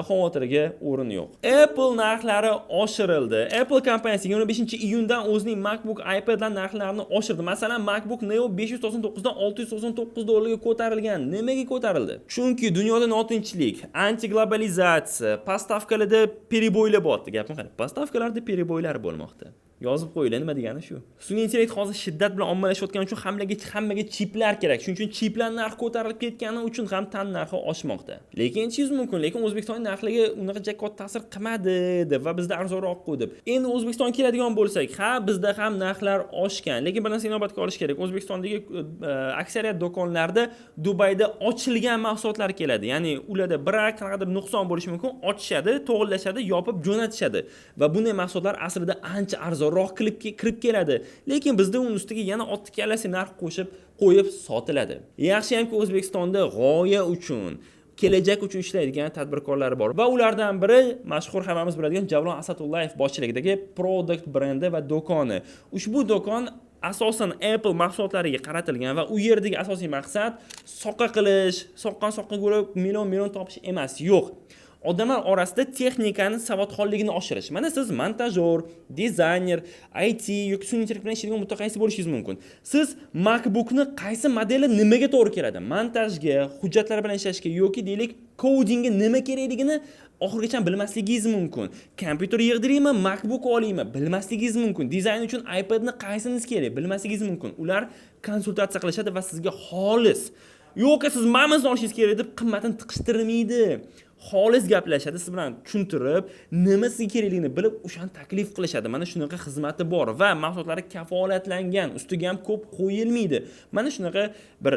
xavotirga o'rin yo'q. Apple narxlari oshirildi. Apple kompaniyasi 25 iyundan o'zining MacBook, iPadlar narxlarini oshirdi. Masalan, MacBook Neo 599 dan 699 dollarga ko'tarilgan. Nimaga ko'tarildi? Chunki dunyoda notinchlik, antiglobalizatsiya, поставка larda перебой lar bo'lyapti. Gapim qarang, поставка larda перебой lar bo'lmoqda. Yozib qo'yinglar, nima degani shu. Sun'iy intellekt hozir shiddat bilan ommalashayotgani uchun hammaga chiplar kerak. Shuning uchun chiplar narxi ko'tarilib ketgani uchun ham tan narxi oshmoqda. Lekin aytishingiz mumkin, lekin O'zbekiston narxlariga unaqa katta ta'sir qilmadi deb va bizda arzonroq deb. Endi O'zbekistonga keladigan bo'lsak, ha, bizda ham narxlar oshgan. Lekin bir narsani inobatga olish kerak. O'zbekistondagi aksariyat do'konlarda Dubayda ochilgan mahsulotlar keladi. Ya'ni ularda birar qanaqadir nuqson bo'lishi mumkin, ochishadi, to'g'rilashadi, yopib jo'natishadi. Va bunday mahsulotlar aslida ancha arzonroq. Arzonroq kirib keladi. Lekin bizda uning ustiga yana otni kallasi narx qo'shib qo'yib sotiladi. Yaxshiyamki, O'zbekistonda g'oya uchun, kelajak uchun ishlaydigan tadbirkorlar bor va ulardan biri mashhur, hammamiz biladigan Javlon Asatullayev boshchiligidagi Product brendi va do'koni. Ushbu do'kon asosan Apple mahsulotlariga qaratilgan va u yerdagi asosiy maqsad soqqa qilish, soqqan soqqa ko'rib million million topish emas, yo'q. Odamlar orasida texnikani savodxonligini oshirish. Mana siz montajyor, dizayner, IT yoki sun'iy intellekt bilan ishlaydigan mutaxassis bo'lishingiz mumkin. Siz MacBookni qaysi modeli nimaga to'g'ri keladi? Montajga, hujjatlar bilan ishlashga yoki, deylik, codingga nima kerakligini oxirigacha bilmasligingiz mumkin. Kompyuter yig'diraymi, MacBook olaymi, bilmasligingiz mumkin. Dizayn uchun iPadni qaysinisi kerak, bilmasligingiz mumkin. Ular konsultatsiya qilishadi va sizga xolis, yo'q, siz mamasini olishingiz kerak deb qimmatini tiqishtirmaydi. Xolis gaplashadi, siz bilan tushuntirib, nima sizga kerakligini bilib, o'shani taklif qilishadi. Mana shunaqa xizmati bor va mahsulotlari kafolatlangan, ustiga ham ko'p qo'yilmaydi. Mana shunaqa bir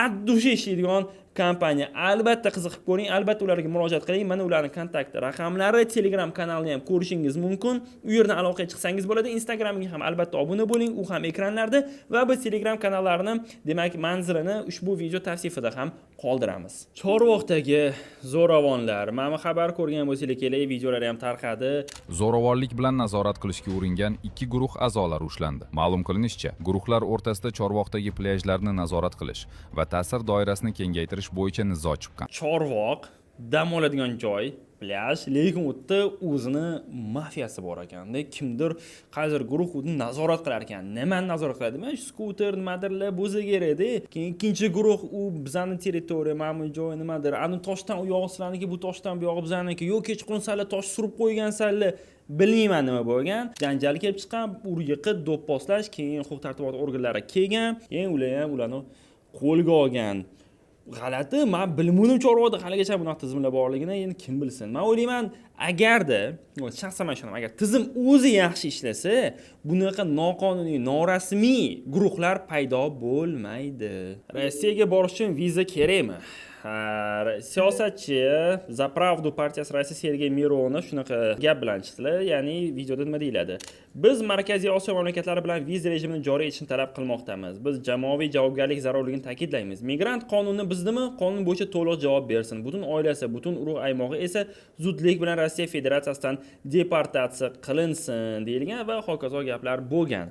от души ishlaydigan kompaniya. Albatta qiziqib ko'ring, albatta ularga murojaat qiling. Mana ularning kontakt raqamlari, Telegram kanalini ham ko'rishingiz mumkin. U yerdan aloqaga chiqsangiz bo'ladi. Instagramga ham albatta obuna bo'ling, u ham ekranlarda va biz Telegram kanallarini, demak, manzilini ushbu video tavsifida ham qoldiramiz. Chorvoqdagi zo'ravonlar. Mana bu xabar ko'rgan bo'lsanglar kerak, videolar ham tarqadi. Zo'ravonlik bilan nazorat qilishga uringan ikki guruh a'zolari ushlandi. Ma'lum qilinishicha, guruhlar o'rtasida Chorvoqdagi plyajlarni nazorat qilish va ta'sir doirasini kengaytirish bo'yicha nizo chiqqan. Chorvoq dam oladigan joy, plyaj, lekin u yerda o'zini mafiyasi bor ekanda. Kimdir, qaysidir guruh uni nazorat qilar ekan. Nimani nazorat qiladi? Mana shu skuter nimadirlar bo'lsa kerakda. Keyin ikkinchi guruh, u bizani territoriya, mana bu joy nimadir, ani toshdan u yog'i sizlarniki, bu toshdan bu yog'i bizaniki, yo'q, kechqurun sanlar tosh surib qo'ygansanlar, bilmayman nima bo'lgan. Janjal kelib chiqqan, ur yiqit, do'pposlash, keyin huquq tartibot organlari kelgan, keyin ular ham ularni qo'lga olgan. G'alati, man bilmadim Chorvoqda haligacha bunaqa tizimlar borligini, endi kim bilsin. Man o'ylayman, agarda, shaxsan man ishonaman, agar tizim o'zi yaxshi ishlasa, bunaqa noqonuniy, norasmiy guruhlar paydo bo'lmaydi. Rossiyaga borish uchun viza kerakmi? Ha, siyosatchi, "За правду" partiyasi raisi Sergey Mironov shunaqa gap bilan chiqdilar. Ya'ni videoda nima deyiladi? Biz Markaziy Osiyo mamlakatlari bilan viza rejimini joriy etishni talab qilmoqdamiz. Biz jamoaviy javobgarlik zarurligini ta'kidlaymiz. Migrant qonunni buzdimi? Qonun bo'yicha to'liq javob bersin. Butun oilasi, butun urug' aymog'i esa zudlik bilan Rossiya Federatsiyasidan deportatsiya qilinsin deyilgan va hokazo gaplar bo'lgan.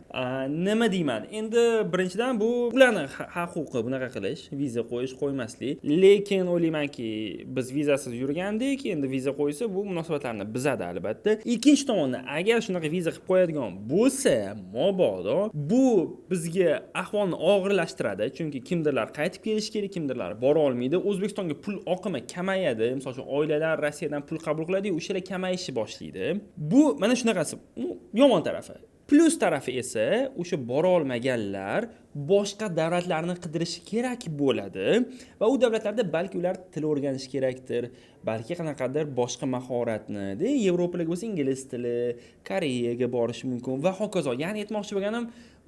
Nima deyman? Endi birinchidan, bu ularni haq-huquqi bunaqa qilish, viza qo'yish, qo'ymaslik. Lekin o'ylaymanki, biz vizasiz yurgandik, endi viza qo'ysa, bu munosabatlarni buzadi albatta. Ikkinchi tomondan, agar shunaqa viza qilib qo'yadigan bo'lsa, mabodo bu bizga ahvolni og'irlashtiradi, chunki kimdirlar qaytib kelishi kerak, kimdirlar bora olmaydi. O'zbekistonga pul oqimi kamayadi. Misol uchun, oilalar Rossiyadan pul qabul qiladi, o'shalar kamayishni boshlaydi. Bu mana shunaqasi, yomon tarafi. Plyus tarafi esa, o'sha bora olmaganlar boshqa davlatlarni qidirishi kerak bo'ladi va u davlatlarda balki ular til o'rganishi kerakdir, balki qanaqadir boshqa mahoratni, de, Yevropaga bo'lsa ingliz tili, Koreyaga borishi mumkin va hokazo. Ya'ni aytmoqchi bo'lganim,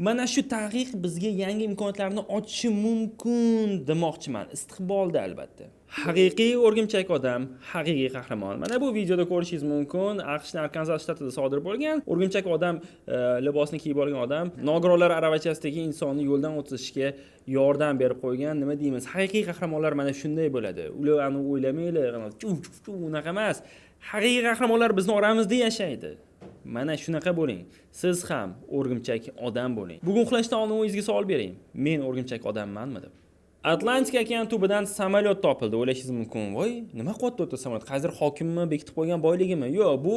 mana shu taqiq bizga yangi imkoniyatlarni ochishi mumkin demoqchiman, istiqbolda albatta. Haqiqiy o'rgimchak odam, haqiqiy qahramon. Mana bu videoda ko'rishingiz mumkin, AQShning Arkanzas shtatida sodir bo'lgan. O'rgimchak odam libosini kiyib olgan odam nogironlar aravachasidagi insonni yo'ldan o'tishga yordam berib qo'ygan. Nima deymiz? Haqiqiy qahramonlar mana shunday bo'ladi. Ular ani o'ylamanglar, chuv chuv chuv, unaqa emas. Haqiqiy qahramonlar bizni oramizda yashaydi. Mana shunaqa bo'ling. Siz ham o'rgimchak odam bo'ling. Bugun uxlashdan oldin o'zingizga savol bering. Men o'rgimchak odammanmi deb. Atlantika okeani tubidan samolyot topildi. O'ylashingiz mumkin, voy, nima qilyapti o'ta samolyot? Qaysidir hokimmi bekitib qo'ygan boyligimi? Yo'q, bu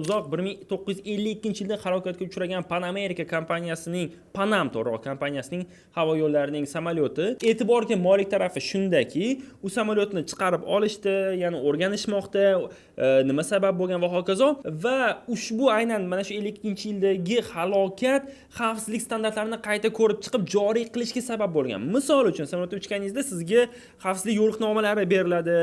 uzoq 1952-yilda halokatga uchragan Pan America kompaniyasining, Panam to'g'riroq kompaniyasining havo yo'llarining samolyoti. E'tiborga molik tarafi shundaki, u samolyotni chiqarib olishdi, ya'ni o'rganishmoqda, nima sabab bo'lgan va hokazo. Va ushbu aynan mana shu 52-yildagi halokat xavfsizlik standartlarini qayta ko'rib chiqib joriy qilishga sabab bo'lgan. Misol uchun, samolyotda uchganingizda sizga xavfsizlik yo'riqnomalari beriladi.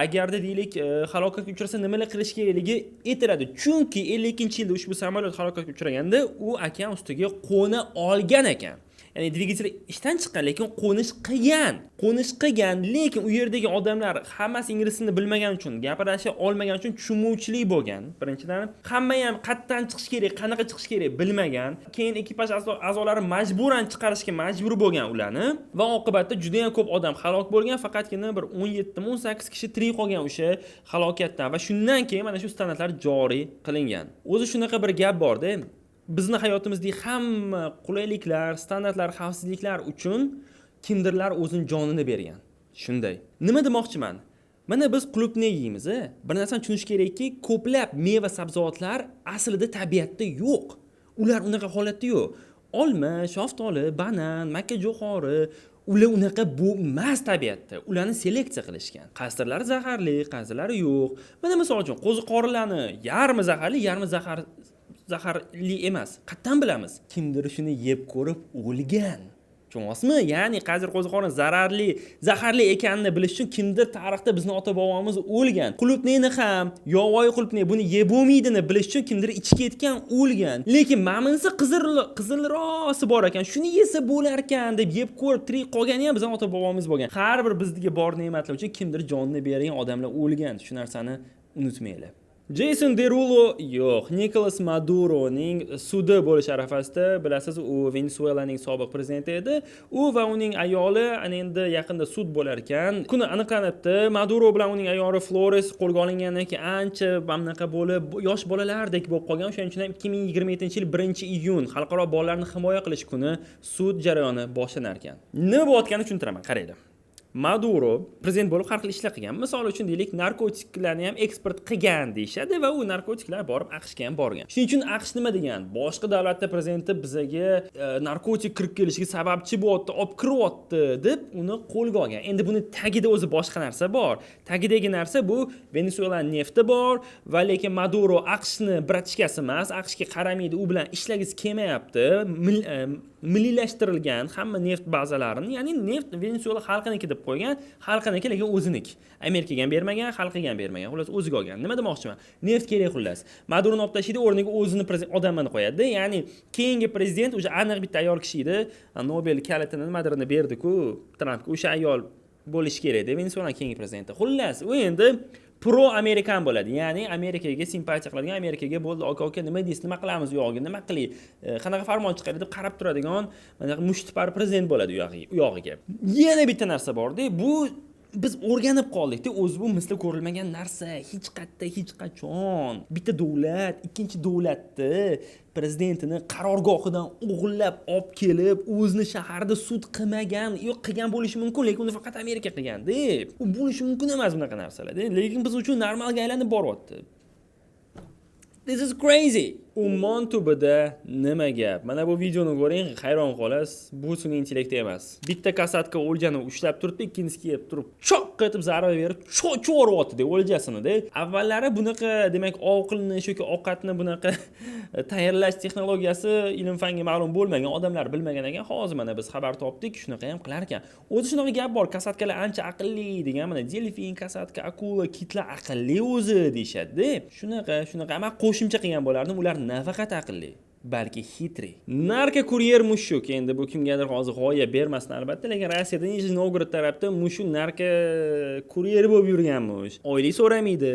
Agarda, deylik, halokatga uchrasa nimalar qilish kerakligi aytiladi. Chunki 52-yilda ushbu samolyot halokatga uchraganda u okean ustiga qo'na olgan ekan. Ya'ni dvigatel ishdan chiqqan, lekin qo'nish qilgan. Qo'nish qilgan, lekin u yerdagi odamlar hammasi ingliz tilini bilmagani uchun, gapirasha olmagani uchun tushunmovchilik bo'lgan. Birinchidan, hamma ham qayerdan chiqish kerak, qanaqa chiqish kerak bilmagan. Keyin ekipaj a'zolari majburan chiqarishga majbur bo'lgan ularni va oqibatda juda ham ko'p odam halok bo'lgan. Faqatgina bir 17 18 kishi tirik qolgan o'sha halokatdan va shundan keyin mana shu standartlar joriy qilingan. O'zi shunaqa bir gap borda, bizni hayotimizdagi hamma qulayliklar, standartlar, xavfsizliklar uchun kimdirlar o'zini jonini bergan. Shunday. Nima demoqchiman? Mana biz qulupnay yeymiz, a? Bir narsani tushunish kerakki, ko'plab meva sabzavotlar aslida tabiatda yo'q. Ular unaqa holatda yo'q. Olma, shaftoli, banan, makkajo'xori, ular unaqa bo'lmas tabiatda. Ularni seleksiya qilishgan. Qaysilari zaharli, qaysilari yo'q. Mana misol uchun qo'ziqorinlarni yarmi zaharli, yarmi zaharli emas. Qayerdan bilamiz? Kimdir shuni yeb ko'rib o'lgan. Tushunyapsizmi? Ya'ni qaysi qo'ziqorin zararli, zaharli ekanini bilish uchun kimdir tarixda bizni ota-bobomiz o'lgan. Qulupnayni ham, yovvoyi qulupnay buni yeb bo'lmaydini bilish uchun kimdir ichib ketgan, o'lgan. Lekin maminsi qizilrosi bor ekan, shuni yesa bo'lar ekan deb yeb ko'rib tirik qolgani ham bizni ota-bobomiz bo'lgan. Har bir bizdagi bor ne'matlar uchun kimdir jonini bergan odamlar o'lgan. Shu narsani unutmanglar. Jeyson Derulo yo'q, Nikolas Maduroning sudi bo'lish arafasida, bilasiz, u Venesuelaning sobiq prezidenti edi. U va uning ayoli ana endi yaqinda sud bo'lar ekan. Kuni aniqlanibdi. Maduro bilan uning ayoli Flores qo'lga olingandan keyin ancha bunaqa bo'lib, yosh bolalardek bo'lib qolgan. O'shaning uchun ham 2027-yil 1-iyun xalqaro bolalarni himoya qilish kuni sud jarayoni boshlanar ekan. Nima bo'layotganini tushuntiraman, qaranglar. Maduro prezident bo'lib har xil ishlar qilgan. Misol uchun deylik, narkotiklarni ham eksport qilgan deyishadi va u narkotiklar borib AQShga ham borgan. Shuning uchun AQSh nima degan? Boshqa davlatda prezidenti bizaga narkotik kirib kelishiga sababchi bo'lyapti, olib kiryapti deb uni qo'lga olgan. Endi buni tagida o'zi boshqa narsa bor. Tagidagi narsa bu Venesuela nefti bor va lekin Maduro AQShni братишка si emas, AQShga qaramaydi, u bilan ishlagisi kelmayapti. Milliylashtirilgan hamma neft bazalarini, ya'ni neft Venesuela xalqiniki deb qo'ygan, xalqiniki, lekin o'ziniki. Amerikaga ham bermagan, xalqiga ham bermagan. Xullas o'ziga olgan. Nima demoqchiman? Neft kerak xullas. Maduroni olib tashlaydi, o'rniga o'zini odamini qo'yadi. Ya'ni keyingi prezident o'sha aniq bitta ayol kishi edi. Nobel kalitini nimadirini berdi-ku Trampga. O'sha ayol bo'lishi kerak edi Venesuelaning keyingi prezidenti. Xullas, u endi pro amerikan bo'ladi. Ya'ni Amerikaga simpatiya qiladigan, Amerikaga bo'ldi, aka aka nima deysiz, nima qilamiz u yog'iga, nima qilay, qanaqa farmon chiqaradi deb qarab turadigan mana mushtipar prezident bo'ladi u yog'iga. Yana bitta narsa borda, bu biz o'rganib qoldikda, o'zi bu misli ko'rilmagan narsa, hech qayerda hech qachon bitta davlat ikkinchi davlatni prezidentini qarorgohidan o'g'irlab olib kelib o'zini shaharida sud qilmagan, yo'q qilgan bo'lishi mumkin, lekin uni faqat Amerika qilgan deb. U bo'lishi mumkin emas bunaqa narsalar. Lekin biz uchun normalga aylanib boryapti. This is crazy. Ummon tubida nima gap? Mana bu videoni ko'ring, hayron qolasiz. Bu sun'iy intellekt emas. Bitta касатка o'ljani ushlab turibdi, ikkinchisi kelib turib, choq etib zarba berib, cho'ryapti o'ljasini-da. Avvallari bunaqa, demak, ov qilinish yoki ovqatni bunaqa tayyorlash texnologiyasi ilm fanga ma'lum bo'lmagan, odamlar bilmagan ekan. Hozir mana biz xabar topdik, shunaqa ham qilar ekan. O'zi shunaqa gap bor, касатка lar ancha aqlli degan, mana delfin, касатка, akula, kitlar aqlli o'zi deyishadi-da. Shunaqa, shunaqa. Men qo'shimcha qilgan bo'lardim, ular nafaqat aqlli, balki хитрый. Narkokuryer mushuk. Endi bu kimgadir hozir g'oya bermasin albatta, lekin Rossiyada Nijniy Novgorod tarafda mushuk narkokuryer bo'lib yurganmish. Oylik so'ramaydi,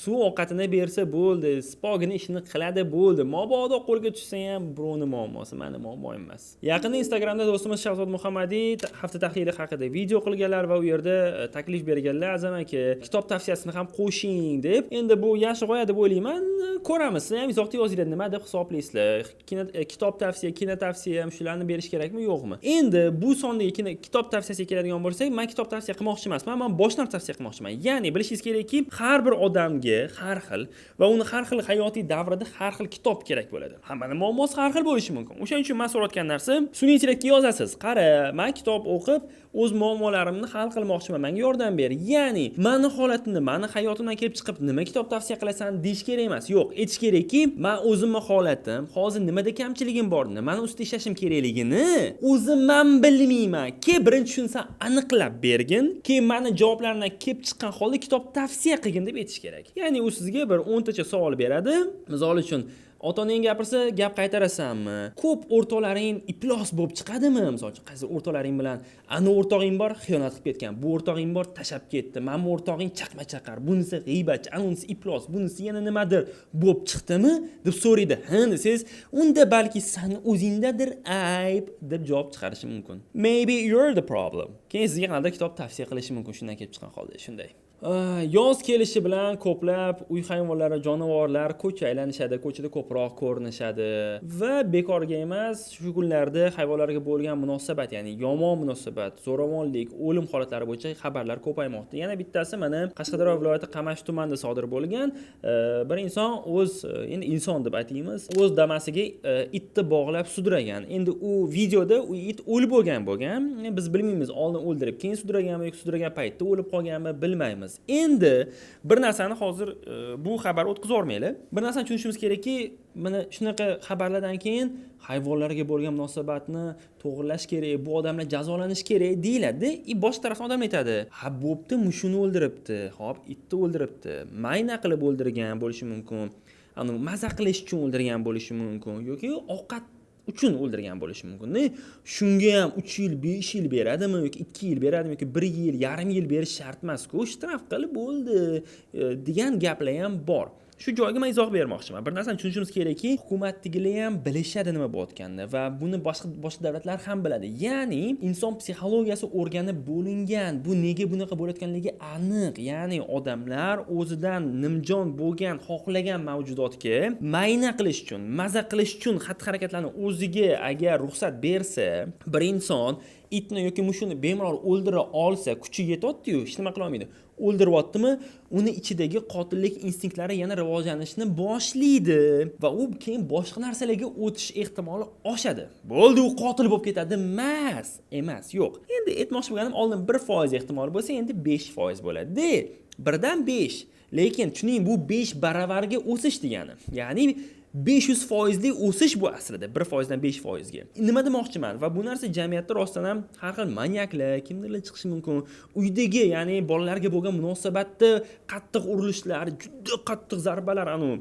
suv ovqatini bersa bo'ldi, spogini ishini qiladi bo'ldi. Mabodo qo'lga tushsa ham birovni muammosi, meni muammoim emas. Yaqinda Instagramda do'stimiz Shahzod Muhammadiy hafta tahlili haqida video qilganlar va u yerda taklif berganlar, Azam aka, kitob tavsiyasini ham qo'shing deb. Endi bu yaxshi g'oya deb o'ylayman. Ko'ramiz. Sizlar ham izohda yozinglar, nima deb hisoblaysizlar? Kitob tavsiya, kino tavsiya ham shularni berish kerakmi, yo'qmi? Endi bu sondagi kitob tavsiyasiga keladigan bo'lsak, men kitob tavsiya qilmoqchi emasman, men boshdan tavsiya qilmoqchiman. Ya'ni bilishingiz kerakki, har bir odamga har xil va uni har xil hayotiy davrida har xil kitob kerak bo'ladi. Hammani muammosi har xil bo'lishi mumkin. O'shaning uchun men so'rayotgan narsa, sun'iy intellektga yozasiz. Qara, men kitob o'qib o'z muammolarimni hal qilmoqchiman, menga yordam ber. Ya'ni meni holatimni, meni hayotimdan kelib chiqib nima kitob tavsiya qilasan deyish kerak emas. Yo'q, aytish kerakki, men o'zimni holatim, hozir nimada kamchiligim bor, nimani ustida ishlashim kerakligini o'zim ham bilmayman. Ke birinchi shuni san aniqlab bergin, keyin meni javoblarimdan kelib chiqqan holda kitob tavsiya qilgin deb aytish kerak. Ya'ni u sizga bir 10 tacha savol beradi. Misol uchun, Ota onang gapirsa, gap qaytarasanmi? Ko'p o'rtoqlaring iflos bo'lib chiqadimi? Misol uchun, qaysi o'rtoqlaring bilan, ani o'rtog'ing bor, xiyonat qilib ketgan, bu o'rtog'ing bor, tashlab ketdi, mana bu o'rtog'ing chaqma chaqar, bunisi g'iybatchi, anunisi iflos, bunisi yana nimadir bo'lib chiqdimi, deb so'raydi. Ha desangiz, unda balki sani o'zingdadir ayb, deb javob chiqarishi mumkin. Maybe you're the problem. Keyin sizga qanday kitob tavsiya qilishi mumkin shundan kelib chiqqan holda. Shunday. Yoz kelishi bilan ko'plab uy hayvonlari, jonivorlar ko'cha aylanishadi, ko'chada ko'proq ko'rinishadi va bekorga emas, shu kunlarda hayvonlarga bo'lgan munosabat, ya'ni yomon munosabat, zo'ravonlik, o'lim holatlari bo'yicha xabarlar ko'paymoqda. Yana bittasi mana Qashqadaryo viloyati Qamashi tumanida sodir bo'lgan. Bir inson o'z, endi inson deb aytaymiz, o'z damasiga itni bog'lab sudragan. Endi u videoda u it o'lib bo'lgan. Biz bilmaymiz, oldin o'ldirib keyin sudraganmi yoki sudragan paytda o'lib qolganmi, bilmaymiz. Endi bir narsani hozir bu xabarni o'tkazib yubormaylik. Bir narsani tushunishimiz kerakki, mana shunaqa xabarlardan keyin hayvonlarga bo'lgan munosabatni to'g'irlash kerak, bu odamlar jazolanishi kerak deyiladi. И boshqa tarafdan odam aytadi: "Ha, bo'pti, mushukni o'ldiribdi, hop, itni o'ldiribdi, mayna qilib o'ldirgan bo'lishi mumkin, anu maza qilish uchun o'ldirgan bo'lishi mumkin yoki ovqat uchun o'ldirgan bo'lishi mumkin. Shunga ham 3 yil, 5 yil beradimi yoki 2 yil beradimi yoki 1 yil, yarim yil berish shart emas-ku, shtraf qilib bo'ldi", degan gaplar ham bor. Shu joyga man izoh bermoqchiman. Bir narsani tushunishimiz kerakki, hukumatdagilar ham bilishadi nima bo'layotganini va buni boshqa boshqa davlatlar ham biladi. Ya'ni inson psixologiyasi o'rganib bo'lingan. Bu nega bunaqa bo'layotganligi aniq. Ya'ni odamlar o'zidan nimjon bo'lgan, xohlagan mavjudotga mayna qilish uchun, maza qilish uchun xatti-harakatlarni o'ziga agar ruxsat bersa, bir inson itni yoki mushukni bemalol o'ldira olsa, kuchi yetyapti-yu, hech nima qila olmaydi. O'ldiryaptimi, uni ichidagi qotillik instinktlari yana rivojlanishni boshlaydi va u keyin boshqa narsalarga o'tish ehtimoli oshadi. Bo'ldi, u qotil bo'lib ketadi emas, yo'q. Endi aytmoqchi bo'lganim, oldin 1% ehtimol bo'lsa, endi 5% bo'ladi. Birdan 5. Lekin tushuning, bu 5 baravarga o'sish degani. Ya'ni 500 foizli o'sish bu aslida 1% dan 5 foizga. Nima demoqchiman? Va bu narsa jamiyatda rostdan ham har xil manyaklar, kimdirlar chiqishi mumkin. Uydagi, ya'ni bolalarga bo'lgan munosabatda qattiq urilishlar, juda qattiq zarbalar, anu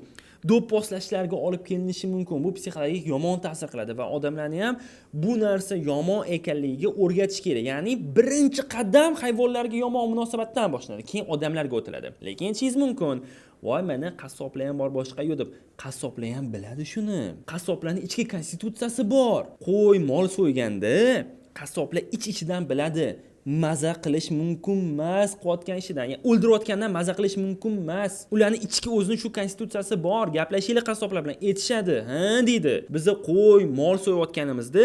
do'pposlashlarga olib kelinishi mumkin. Bu psixologik yomon ta'sir qiladi va odamlarni ham bu narsa yomon ekanligiga o'rgatish kerak. Ya'ni birinchi qadam hayvonlarga yomon munosabatdan boshlanadi, keyin odamlarga o'tiladi. Lekin aytishingiz mumkin: "Voy, mana qassoblar ham bor, boshqa yo'q", deb. Qassoblar ham biladi shuni. Qassoblarning ichki konstitutsiyasi bor. Qo'y, mol so'yganda qassoblar ich-ichidan biladi. Maza qilish mumkin emas qilayotgan ishidan. Ya'ni o'ldirayotgandan maza qilish mumkin emas. Ularni ichki o'zini shu konstitutsiyasi bor. Gaplashinglar qassoblar bilan, aytishadi. Ha, deydi. Biza qo'y, mol so'yayotganimizda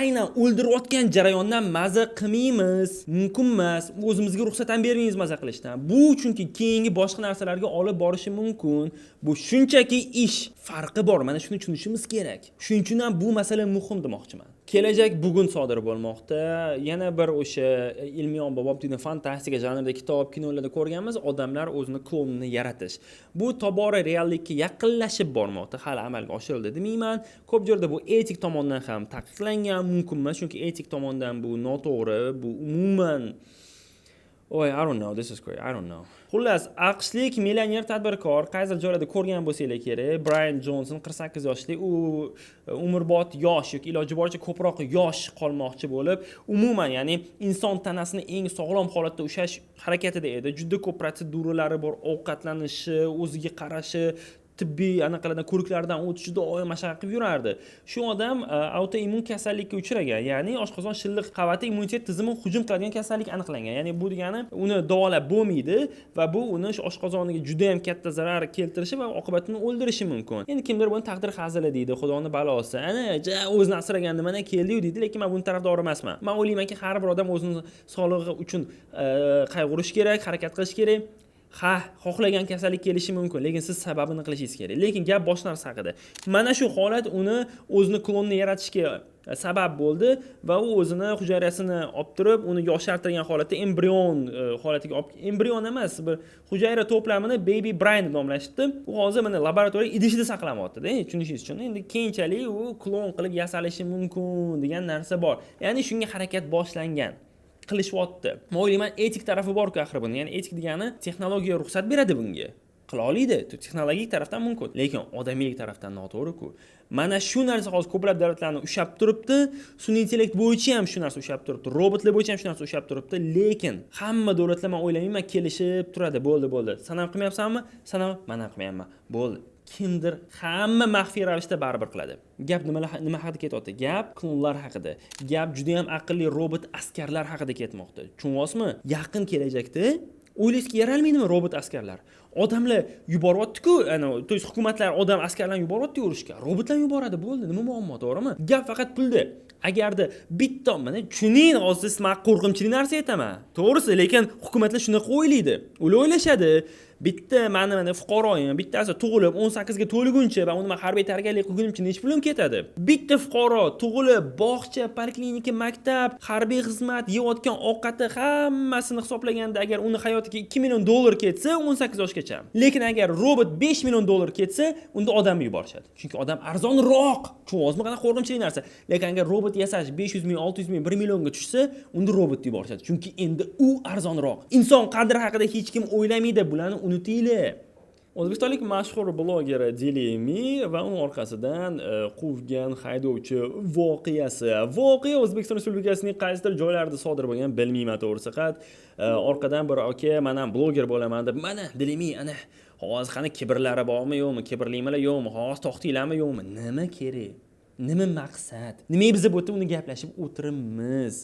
aynan o'ldirayotgan jarayondan maza qilmaymiz, mumkin emas. O'zimizga ruxsat ham bermaymiz maza qilishdan. Bu chunki keyingi boshqa narsalarga olib borishi mumkin. Bu shunchaki ish, farqi bor. Mana shuni tushunishimiz kerak. Shuning uchun ham bu masala muhim demoqchiman. Kelajak bugun sodir bo'lmoqda. Yana bir o'sha ilmiy ommabop degan fantastika janrida kitob, kinolarda ko'rganmiz, odamlar o'zini klonini yaratish. Bu tobora reallikka yaqinlashib bormoqda. Hali amalga oshirildi demayman. Ko'p joyda bu etik tomondan ham taqiqlangan, mumkin emas, chunki etik tomondan bu noto'g'ri, bu umuman. Oy, I don't know, this is great, I don't know. Xullas, AQShlik millioner tadbirkor, qaysidir joylarda ko'rgan bo'lsanglar kerak, Brian Johnson, 48 yoshli, u umrbod yosh yoki iloji boricha ko'proq yosh qolmoqchi bo'lib, umuman, ya'ni inson tanasini eng sog'lom holatda ushlash harakatida edi. Juda ko'p protseduralari bor, ovqatlanishi, o'ziga qarashi, tibbiy anaqalardan, ko'riklardan o'tishi, doim mashaqqa qilib yurardi. Shu odam autoimmun kasallikka uchragan, ya'ni oshqozon shilliq qavati immunitet tizimi hujum qiladigan kasallik aniqlangan. Ya'ni bu degani uni davolab bo'lmaydi va bu uni shu oshqozoniga juda ham katta zarar keltirishi va oqibatida uni o'ldirishi mumkin. Endi kimdir buni taqdir hazili deydi, Xudoni balosi. Ana, ja o'zini asraganda mana keldi-yu deydi, lekin men buni tarafdori emasman. Men o'ylaymanki, har bir odam o'zini sog'lig'i uchun qayg'urishi kerak, harakat qilishi kerak. Ha, xohlagan kasallik kelishi mumkin, lekin siz sababini qilishingiz kerak. Lekin gap boshqa narsa haqida. Mana shu holat uni o'zini klonini yaratishga sabab bo'ldi va u o'zini hujayrasini olib turib, uni yoshartirgan holatda embrion holatiga olib, embrion emas, bir hujayra to'plamini Baby Brian deb nomlashibdi. U hozir mana laboratoriya idishida saqlanyapti-da, tushunishingiz uchun. Endi keyinchalik u klon qilib yasalishi mumkin degan narsa bor. Ya'ni shunga harakat boshlangan. Qilishyapti. Men o'ylayman, etik tarafi bor-ku axir buni. Ya'ni etik degani texnologiya ruxsat beradi bunga. Qila oladi, texnologik tarafdan mumkin, lekin odamiylik tarafdan noto'g'ri-ku. Mana shu narsa hozir ko'plab davlatlarni ushlab turibdi. Sun'iy intellekt bo'yicha ham shu narsa ushlab turibdi, robotlar bo'yicha ham shu narsa ushlab turibdi. Lekin hamma davlatlar, man o'ylamayman, kelishib turadi. Bo'ldi, bo'ldi, san ham qilmayapsanmi, san ham, man ham qilmayapman, bo'ldi. Kimdir, hamma maxfiy ravishda baribir qiladi. Gap nima haqida ketyapti? Gap klonlar haqida, gap juda yam aqlli robot askarlar haqida ketmoqda, tushunyapsizmi? Yaqin kelajakda o'ylaysizki, yaralmaydimi robot askarlar? Odamlar yuboryapti-ku, ana, то есть hukumatlar odam askarlarni yuboryapti urushga, robotlar yuboradi, bo'ldi, nima muammo, to'g'rimi? Gap faqat pulda. Agarda bitta, mana tushuning, hozir siz, man qo'rqinchli narsa aytaman, to'g'risi, lekin hukumatlar shunaqa o'ylaydi. Ular o'ylashadi: bitta mani, mana, fuqaroyim bittasi tug'ilib 18 ga to'lguncha va uni man harbiy tayyorgarlik qilgunimcha necha pulim ketadi? Bitta fuqaro tug'ilib, bog'cha, poliklinika, maktab, harbiy xizmat, yeyotgan ovqati, hammasini hisoblaganda, agar uni hayotiga 2 million dollar ketsa 18 yoshgacha, lekin agar robot 5 million dollar ketsa, unda odamni yuborishadi, chunki odam arzonroq. Tushunyapsizmi, qanaqa qo'rqinchli narsa? Lekin agar robot yasash 500 ming, 600 ming, 1 millionga tushsa, unda robotni yuborishadi, chunki endi u arzonroq. Inson qadri haqida hech kim o'ylamaydi, bularni unutinglar. O'zbekistonlik mashhur bloger Dilimi va uni orqasidan quvgan haydovchi voqeasi. Voqea O'zbekiston Respublikasining qaysidir joylarida sodir bo'lgan, bilmayman to'g'risi. Qat orqadan bir aka, "Man ham bloger bo'laman", deb, "Mana Dilimi, ana hozir qani, kibrlari bormi, yo'qmi, kibrlimilar, yo'qmi, hozir to'xtaylarmi, yo'qmi?" Nima kerak? Nima maqsad? Nimaga biz bu yerda uni gaplashib o'tiribmiz?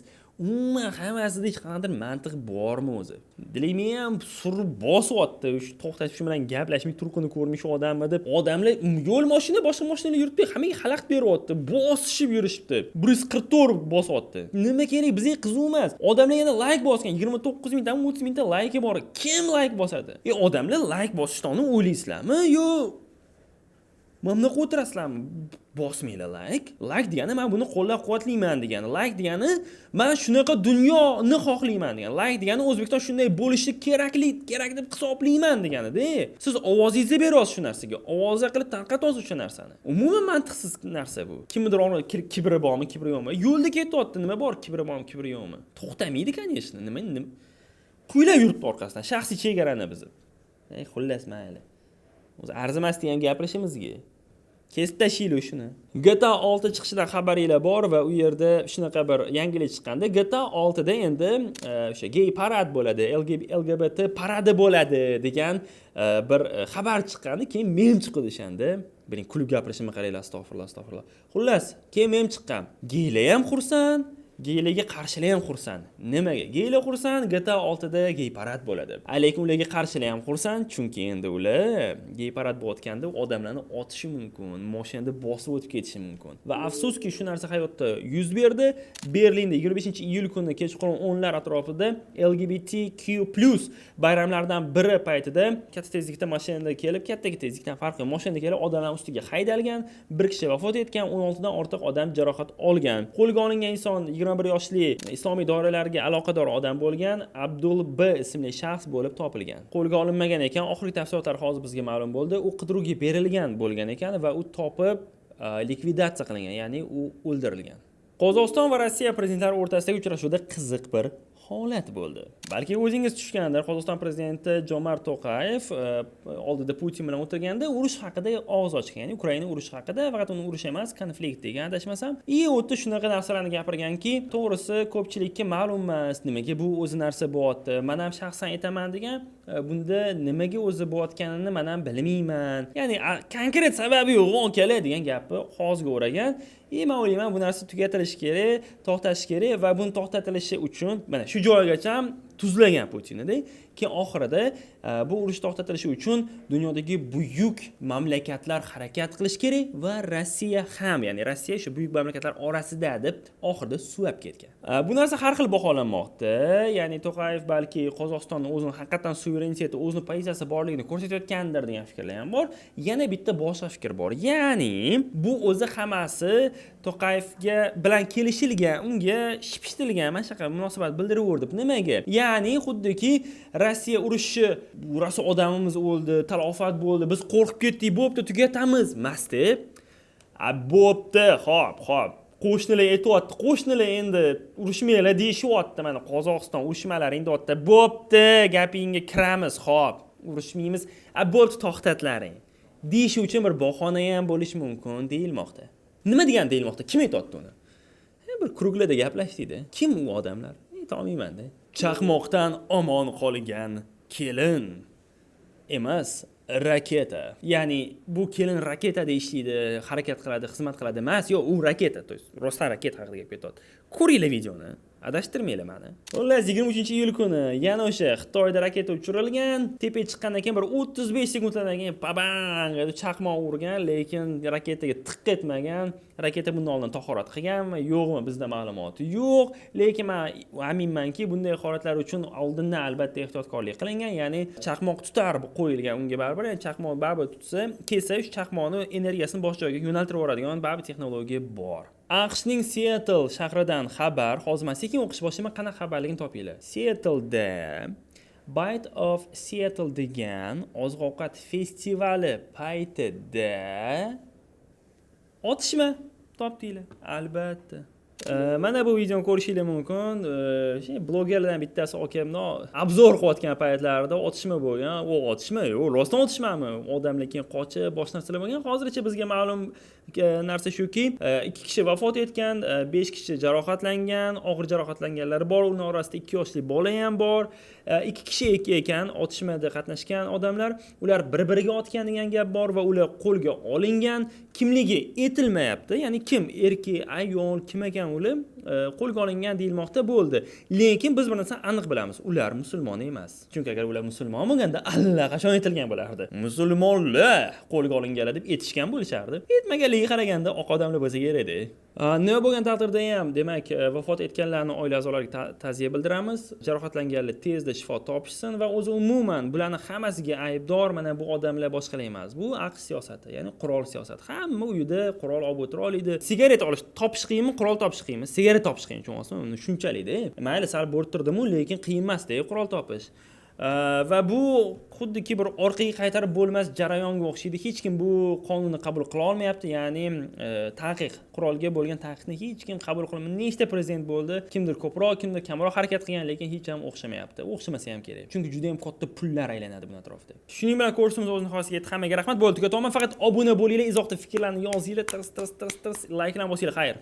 Umuman hammasida hech qanaqadir mantiq bormi o'zi? Dilimi ham surib bosyapti, shu to'xtatib, shu bilan gaplashmay, turqini ko'rmay shu odammi deb. Odamlar yo'l, mashina, boshqa mashinalar yuribdi, hammaga xalaqit beryapti, bosishib yurishibdi, 144 bosyapti. Nima kerak? Bizga qiziq emas. Odamlar yana layk bosgan, 29 mingtami, 30 mingta layki bor. Kim layk bosadi? Odamlar layk bosishdan o'ylaysizlarmi yo mana bunaqa o'tirasizlarmi? Bosmanglar layk. Layk degani man buni qo'llab quvvatlayman degani. Layk degani man shunaqa dunyoni xohlayman degani. Layk degani O'zbekiston shunday bo'lishi kerakli, kerak deb hisoblayman deganida. Siz ovozingizni beryapsiz shu narsaga, ovoza qilib tarqatyapsiz o'sha narsani. Umuman mantiqsiz narsa bu. Kimnidir kibri bormi, kibri yo'qmi, yo'lda ketyapti, nima bor, kibri bormi, kibri yo'qmi, to'xtamaydi, конечно. Nima kuylab yuribdi orqasidan, shaxsiy chegarani buzib. Ey, xullas, mayli, o'zi arzimas degan gapirishimizga, kesib tashlaylik shuni. GTA 6 chiqishidan xabaringlar bor va u yerda shunaqa bir yangilik chiqqanda, GTA 6 da endi o'sha gey parad bo'ladi, LGBT paradi bo'ladi degan bir xabar chiqqandi. Keyin mem chiqdi o'shanda. Biling, kulib gapirishimni qaranglar, astag'firulloh, astag'firulloh. Xullas, keyin mem chiqqan. Geylar ham xursand, geylarga qarshilar ham xursand. Nimaga? Geylar xursand, GTA 6 da gey parad bo'ladi. Lekin ularga qarshilar ham xursand, chunki endi ular gey parad bo'layotganda odamlarni otishi mumkin, mashinada bosib o'tib ketishi mumkin. Va afsuski, shu narsa hayotda yuz berdi. Berlinda 25-iyul kuni kechqurun 10 lar atrofida LGBTQ+ bayramlaridan biri paytida katta tezlikda mashinada kelib, katta tezlikdan farqi yo'q, mashinada kelib odamlar ustiga haydalgan, bir kishi vafot etgan, 16 dan ortiq odam jarohat olgan. Qo'lga olingan inson 21 yoshli islomiy doiralarga aloqador odam bo'lgan Abdul B ismli shaxs bo'lib topilgan. Qo'lga olinmagan ekan, oxirgi tafsilotlar hozir bizga ma'lum bo'ldi. U qidiruvga berilgan bo'lgan ekan va u topib likvidatsiya qilingan, ya'ni u o'ldirilgan. Qozog'iston va Rossiya prezidentlari o'rtasidagi uchrashuvda qiziq bir holat bo'ldi. Balki o'zingiz tushgandir, Qozog'iston prezidenti Jomart To'qayev oldida Putin bilan o'tirganda urush haqida og'iz ochgan, ya'ni Ukraina urushi haqida, faqat uni urush emas, konflikt degan, adashmasam. И u yerda shunaqa narsalarni gapirganki, to'g'risi, ko'pchilikka ma'lum emas, nimaga bu o'zi narsa bo'lyapti. Man ham shaxsan aytaman degan, bunda nimaga o'zi bo'layotganini man ham bilmayman. Ya'ni konkret sababi yo'q, akalar, degan gapni og'ziga o'ragan. И man o'ylayman, bu narsa tugatilishi kerak, to'xtatish kerak va buni to'xtatilishi uchun mana shu joygacha ham tuzlagan Putinida. Keyin oxirida bu urush to'xtatilishi uchun dunyodagi buyuk mamlakatlar harakat qilish kerak va Rossiya ham, ya'ni Rossiya shu buyuk mamlakatlar orasida deb oxirida suvab ketgan. Bu narsa har xil baholanmoqda. Ya'ni To'qayev balki Qozog'istonni o'zini haqiqatdan suvereniteti, o'zini pozitsiyasi borligini ko'rsatayotgandir degan fikrlar ham bor. Yana bitta boshqa fikr bor. Ya'ni bu o'zi hammasi To'qayevga bilan kelishilgan, unga shipishitilgan, mana shunaqa munosabat bildiraverdi. Nimaga? Ya'ni xuddiki Rossiya urushi, rosa odamimiz o'ldi, talofat bo'ldi, biz qo'rqib ketdik, bo'pti, tugatamiz emas deb. A bo'pti, xo'p, xo'p. Qo'shnilar aytyapti, qo'shnilar endi urushmanglar deyishyapti, mana Qozog'iston urushmalaring deyapti. Bo'pti, gapingga kiramiz, xo'p. Urushmaymiz, a bo'ldi, to'xtatlaring deyishi uchun bir bahona ham bo'lishi mumkin deyilmoqda. Nima degan deyilmoqda? Kim aytyapti uni? Bir круг larda gaplashdik. Kim u odamlar, aytolmaymanda. Chaqmoqdan omon qolgan kelin emas, raketa. Ya'ni bu kelin raketada ishlaydi, harakat qiladi, xizmat qiladi emas, yo'q, u raketa, то есть rostdan raketa haqida gap ketyapti. Ko'ringlar videoni, adashtirmanglar mani. Xullas, 23-iyul kuni yana o'sha Xitoyda raketa uchirilgan. Tepaga chiqqandan keyin bir 35 sekundlardan keyin pabang deb chaqmoq urgan, lekin raketaga tiq etmagan. Raketa bundan oldin tahorat qilganmi, yo'qmi, bizda ma'lumot yo'q, lekin man aminmanki, bunday holatlar uchun oldindan albatta ehtiyotkorlik qilingan, ya'ni chaqmoq tutar qo'yilgan unga baribir. Ya'ni chaqmoq baribir tutsa, kelsa, shu chaqmoqni energiyasini boshqa joyga yo'naltirib yuboradigan baribir texnologiya bor. AQShning Seattle shahridan xabar. Hozir man sekin o'qish boshlayman, qanaqa xabarligini topinglar. Seattle'da Bite of Seattle degan oziq ovqat festivali paytida otishma. Topdinglar albatta. Mana bu videoni ko'rishinglar mumkin. Shu blogerlardan bittasi akamni обзор qilayotgan paytlarida otishma bo'lgan. U otishma, yo'q, rostdan otishmami? Odamlar keyin qochib, boshqa narsalar bo'lgan. Hozircha bizga ma'lum narsa shuki, ikki kishi vafot etgan, 5 kishi jarohatlangan, og'ir jarohatlanganlar bor, uning orasida 2 yoshli bola ham bor. Ikki kishi ekan otishmada qatnashgan odamlar, ular bir biriga otgan degan gap bor va ular qo'lga olingan. Kimligi aytilmayapti, ya'ni kim, erkak, ayol, kim ekan ular, qo'lga olingan deyilmoqda, bo'ldi. Lekin biz bir narsani aniq bilamiz: ular musulmon emas, chunki agar ular musulmon bo'lganda, allaqachon aytilgan bo'lardi, musulmonlar qo'lga olinganlar deb aytishgan bo'lishardi. Aytmaganligiga qaraganda oq odamlar bo'lsa kerakda. Nima bo'lgan taqdirda ham, demak, vafot etganlarni oila a'zolariga ta'ziya bildiramiz, jarohatlanganlar tezda shifo topishsin va o'zi umuman bularni hammasiga aybdor mana bu odamlar, boshqalar emas, bu AQSh siyosati, ya'ni qurol siyosati. Hamma uyida qurol olib o'tira oladi. Sigaret olish, topish qiyinmi, qurol topish qiyinmi? Sigaret topish qiyin, tushunyapsizmi? Uni shunchalikda, mayli, sal bo'rttirdimu, lekin qiyin emasda qurol topish. Va bu xuddiki bir orqaga qaytarib bo'lmas jarayonga o'xshaydi. Hech kim bu qonunni qabul qila olmayapti, ya'ni taqiq, qurolga bo'lgan taqiqni hech kim qabul qilmaydi. Nechta prezident bo'ldi, kimdir ko'proq, kimdir kamroq harakat qilgan, lekin hech ham o'xshamayapti. O'xshamasa ham kerak, chunki juda yam katta pullar aylanadi buni atrofida. Shuning bilan kursimiz o'z nihoyasiga yetdi. Hammaga rahmat, bo'ldi, tugatyapman. Faqat obuna bo'linglar, izohda fikrlarni yozinglar, tirs tirs tirs tirs layklarni bosinglar. Xayr.